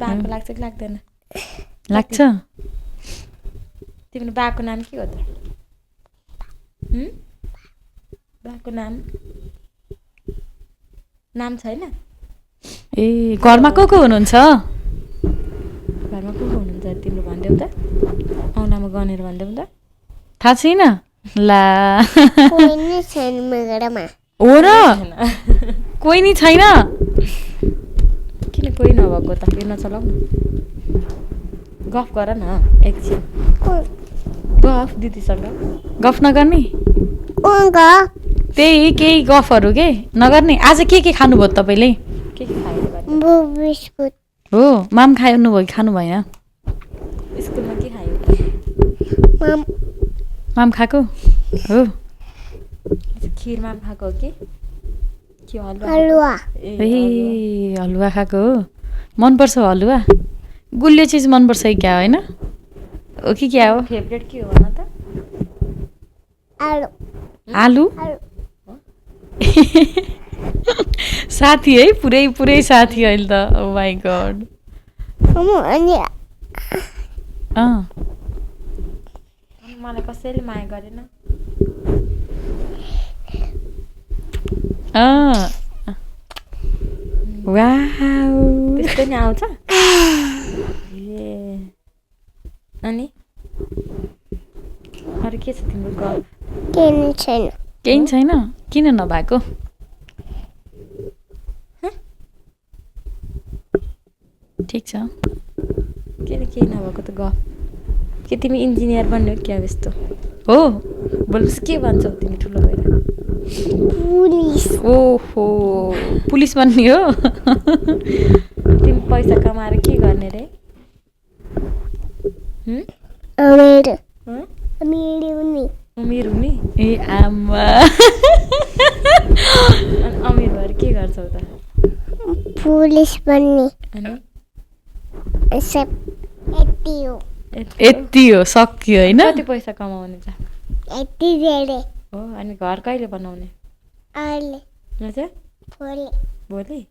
बाको लाग्छ कि लाग्दैन लाग्छ तिम्रो बाको नाम के हो त बाको नाम छैन ए घरमा को हुनुहुन्छ घरमा को हुनुहुन्छ तिम्रो भनिदेऊ त औँलामा गनेर भनिदेऊ त थाहा छैन ला हो र कोही नि छैन किन कोही नभएको त यो नचलाउ न गफ गर न एकछिन गफ दिदीसँग गफ नगर्ने त्यही केही गफहरू के नगर्ने आज के खानुभयो तपाईँले के खायो हो माम खानुभयो कि खानु भएन स्कुलमा के खायो माम खाएको हो खिर माम खाएको हो कि हलुवा ए हलुवा खाएको हो मनपर्छ हलुवा गुलियो चिज मनपर्छ कि क्या होइन हो कि क्या हो फेभरेट के हो भन त आलु साथी है पुरै साथी अहिले त ओ माई गॉड मलाई कसैले माया गरेन वाउ त्यस्तै नि आउँछ ए अनि अरू के छ तिम्रो गफ केही छैन किन नभएको ठिक छ किन केही नभएको त गफ के तिमी इन्जिनियर बन्ने हो क्या यस्तो हो बोल्नुहोस् के भन्छौ तिमी ठुलो भएर ओहो पुलिस बन्ने हो तिमी पैसा कमाएर के गर्ने रे अमिर हुने ए आमा अमिर भएर के गर्छौ त पुलिस बन्ने अनि यति हो सक्यो होइन कति पैसा कमाउने त हो अनि घर कहिले बनाउने हजुर भोलि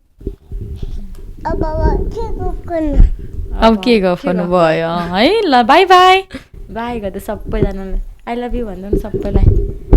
अब के गर्नु भयो है ल बाई बाई बाई गर्दा सबैजनालाई आई लभ यु भन्नु न सबैलाई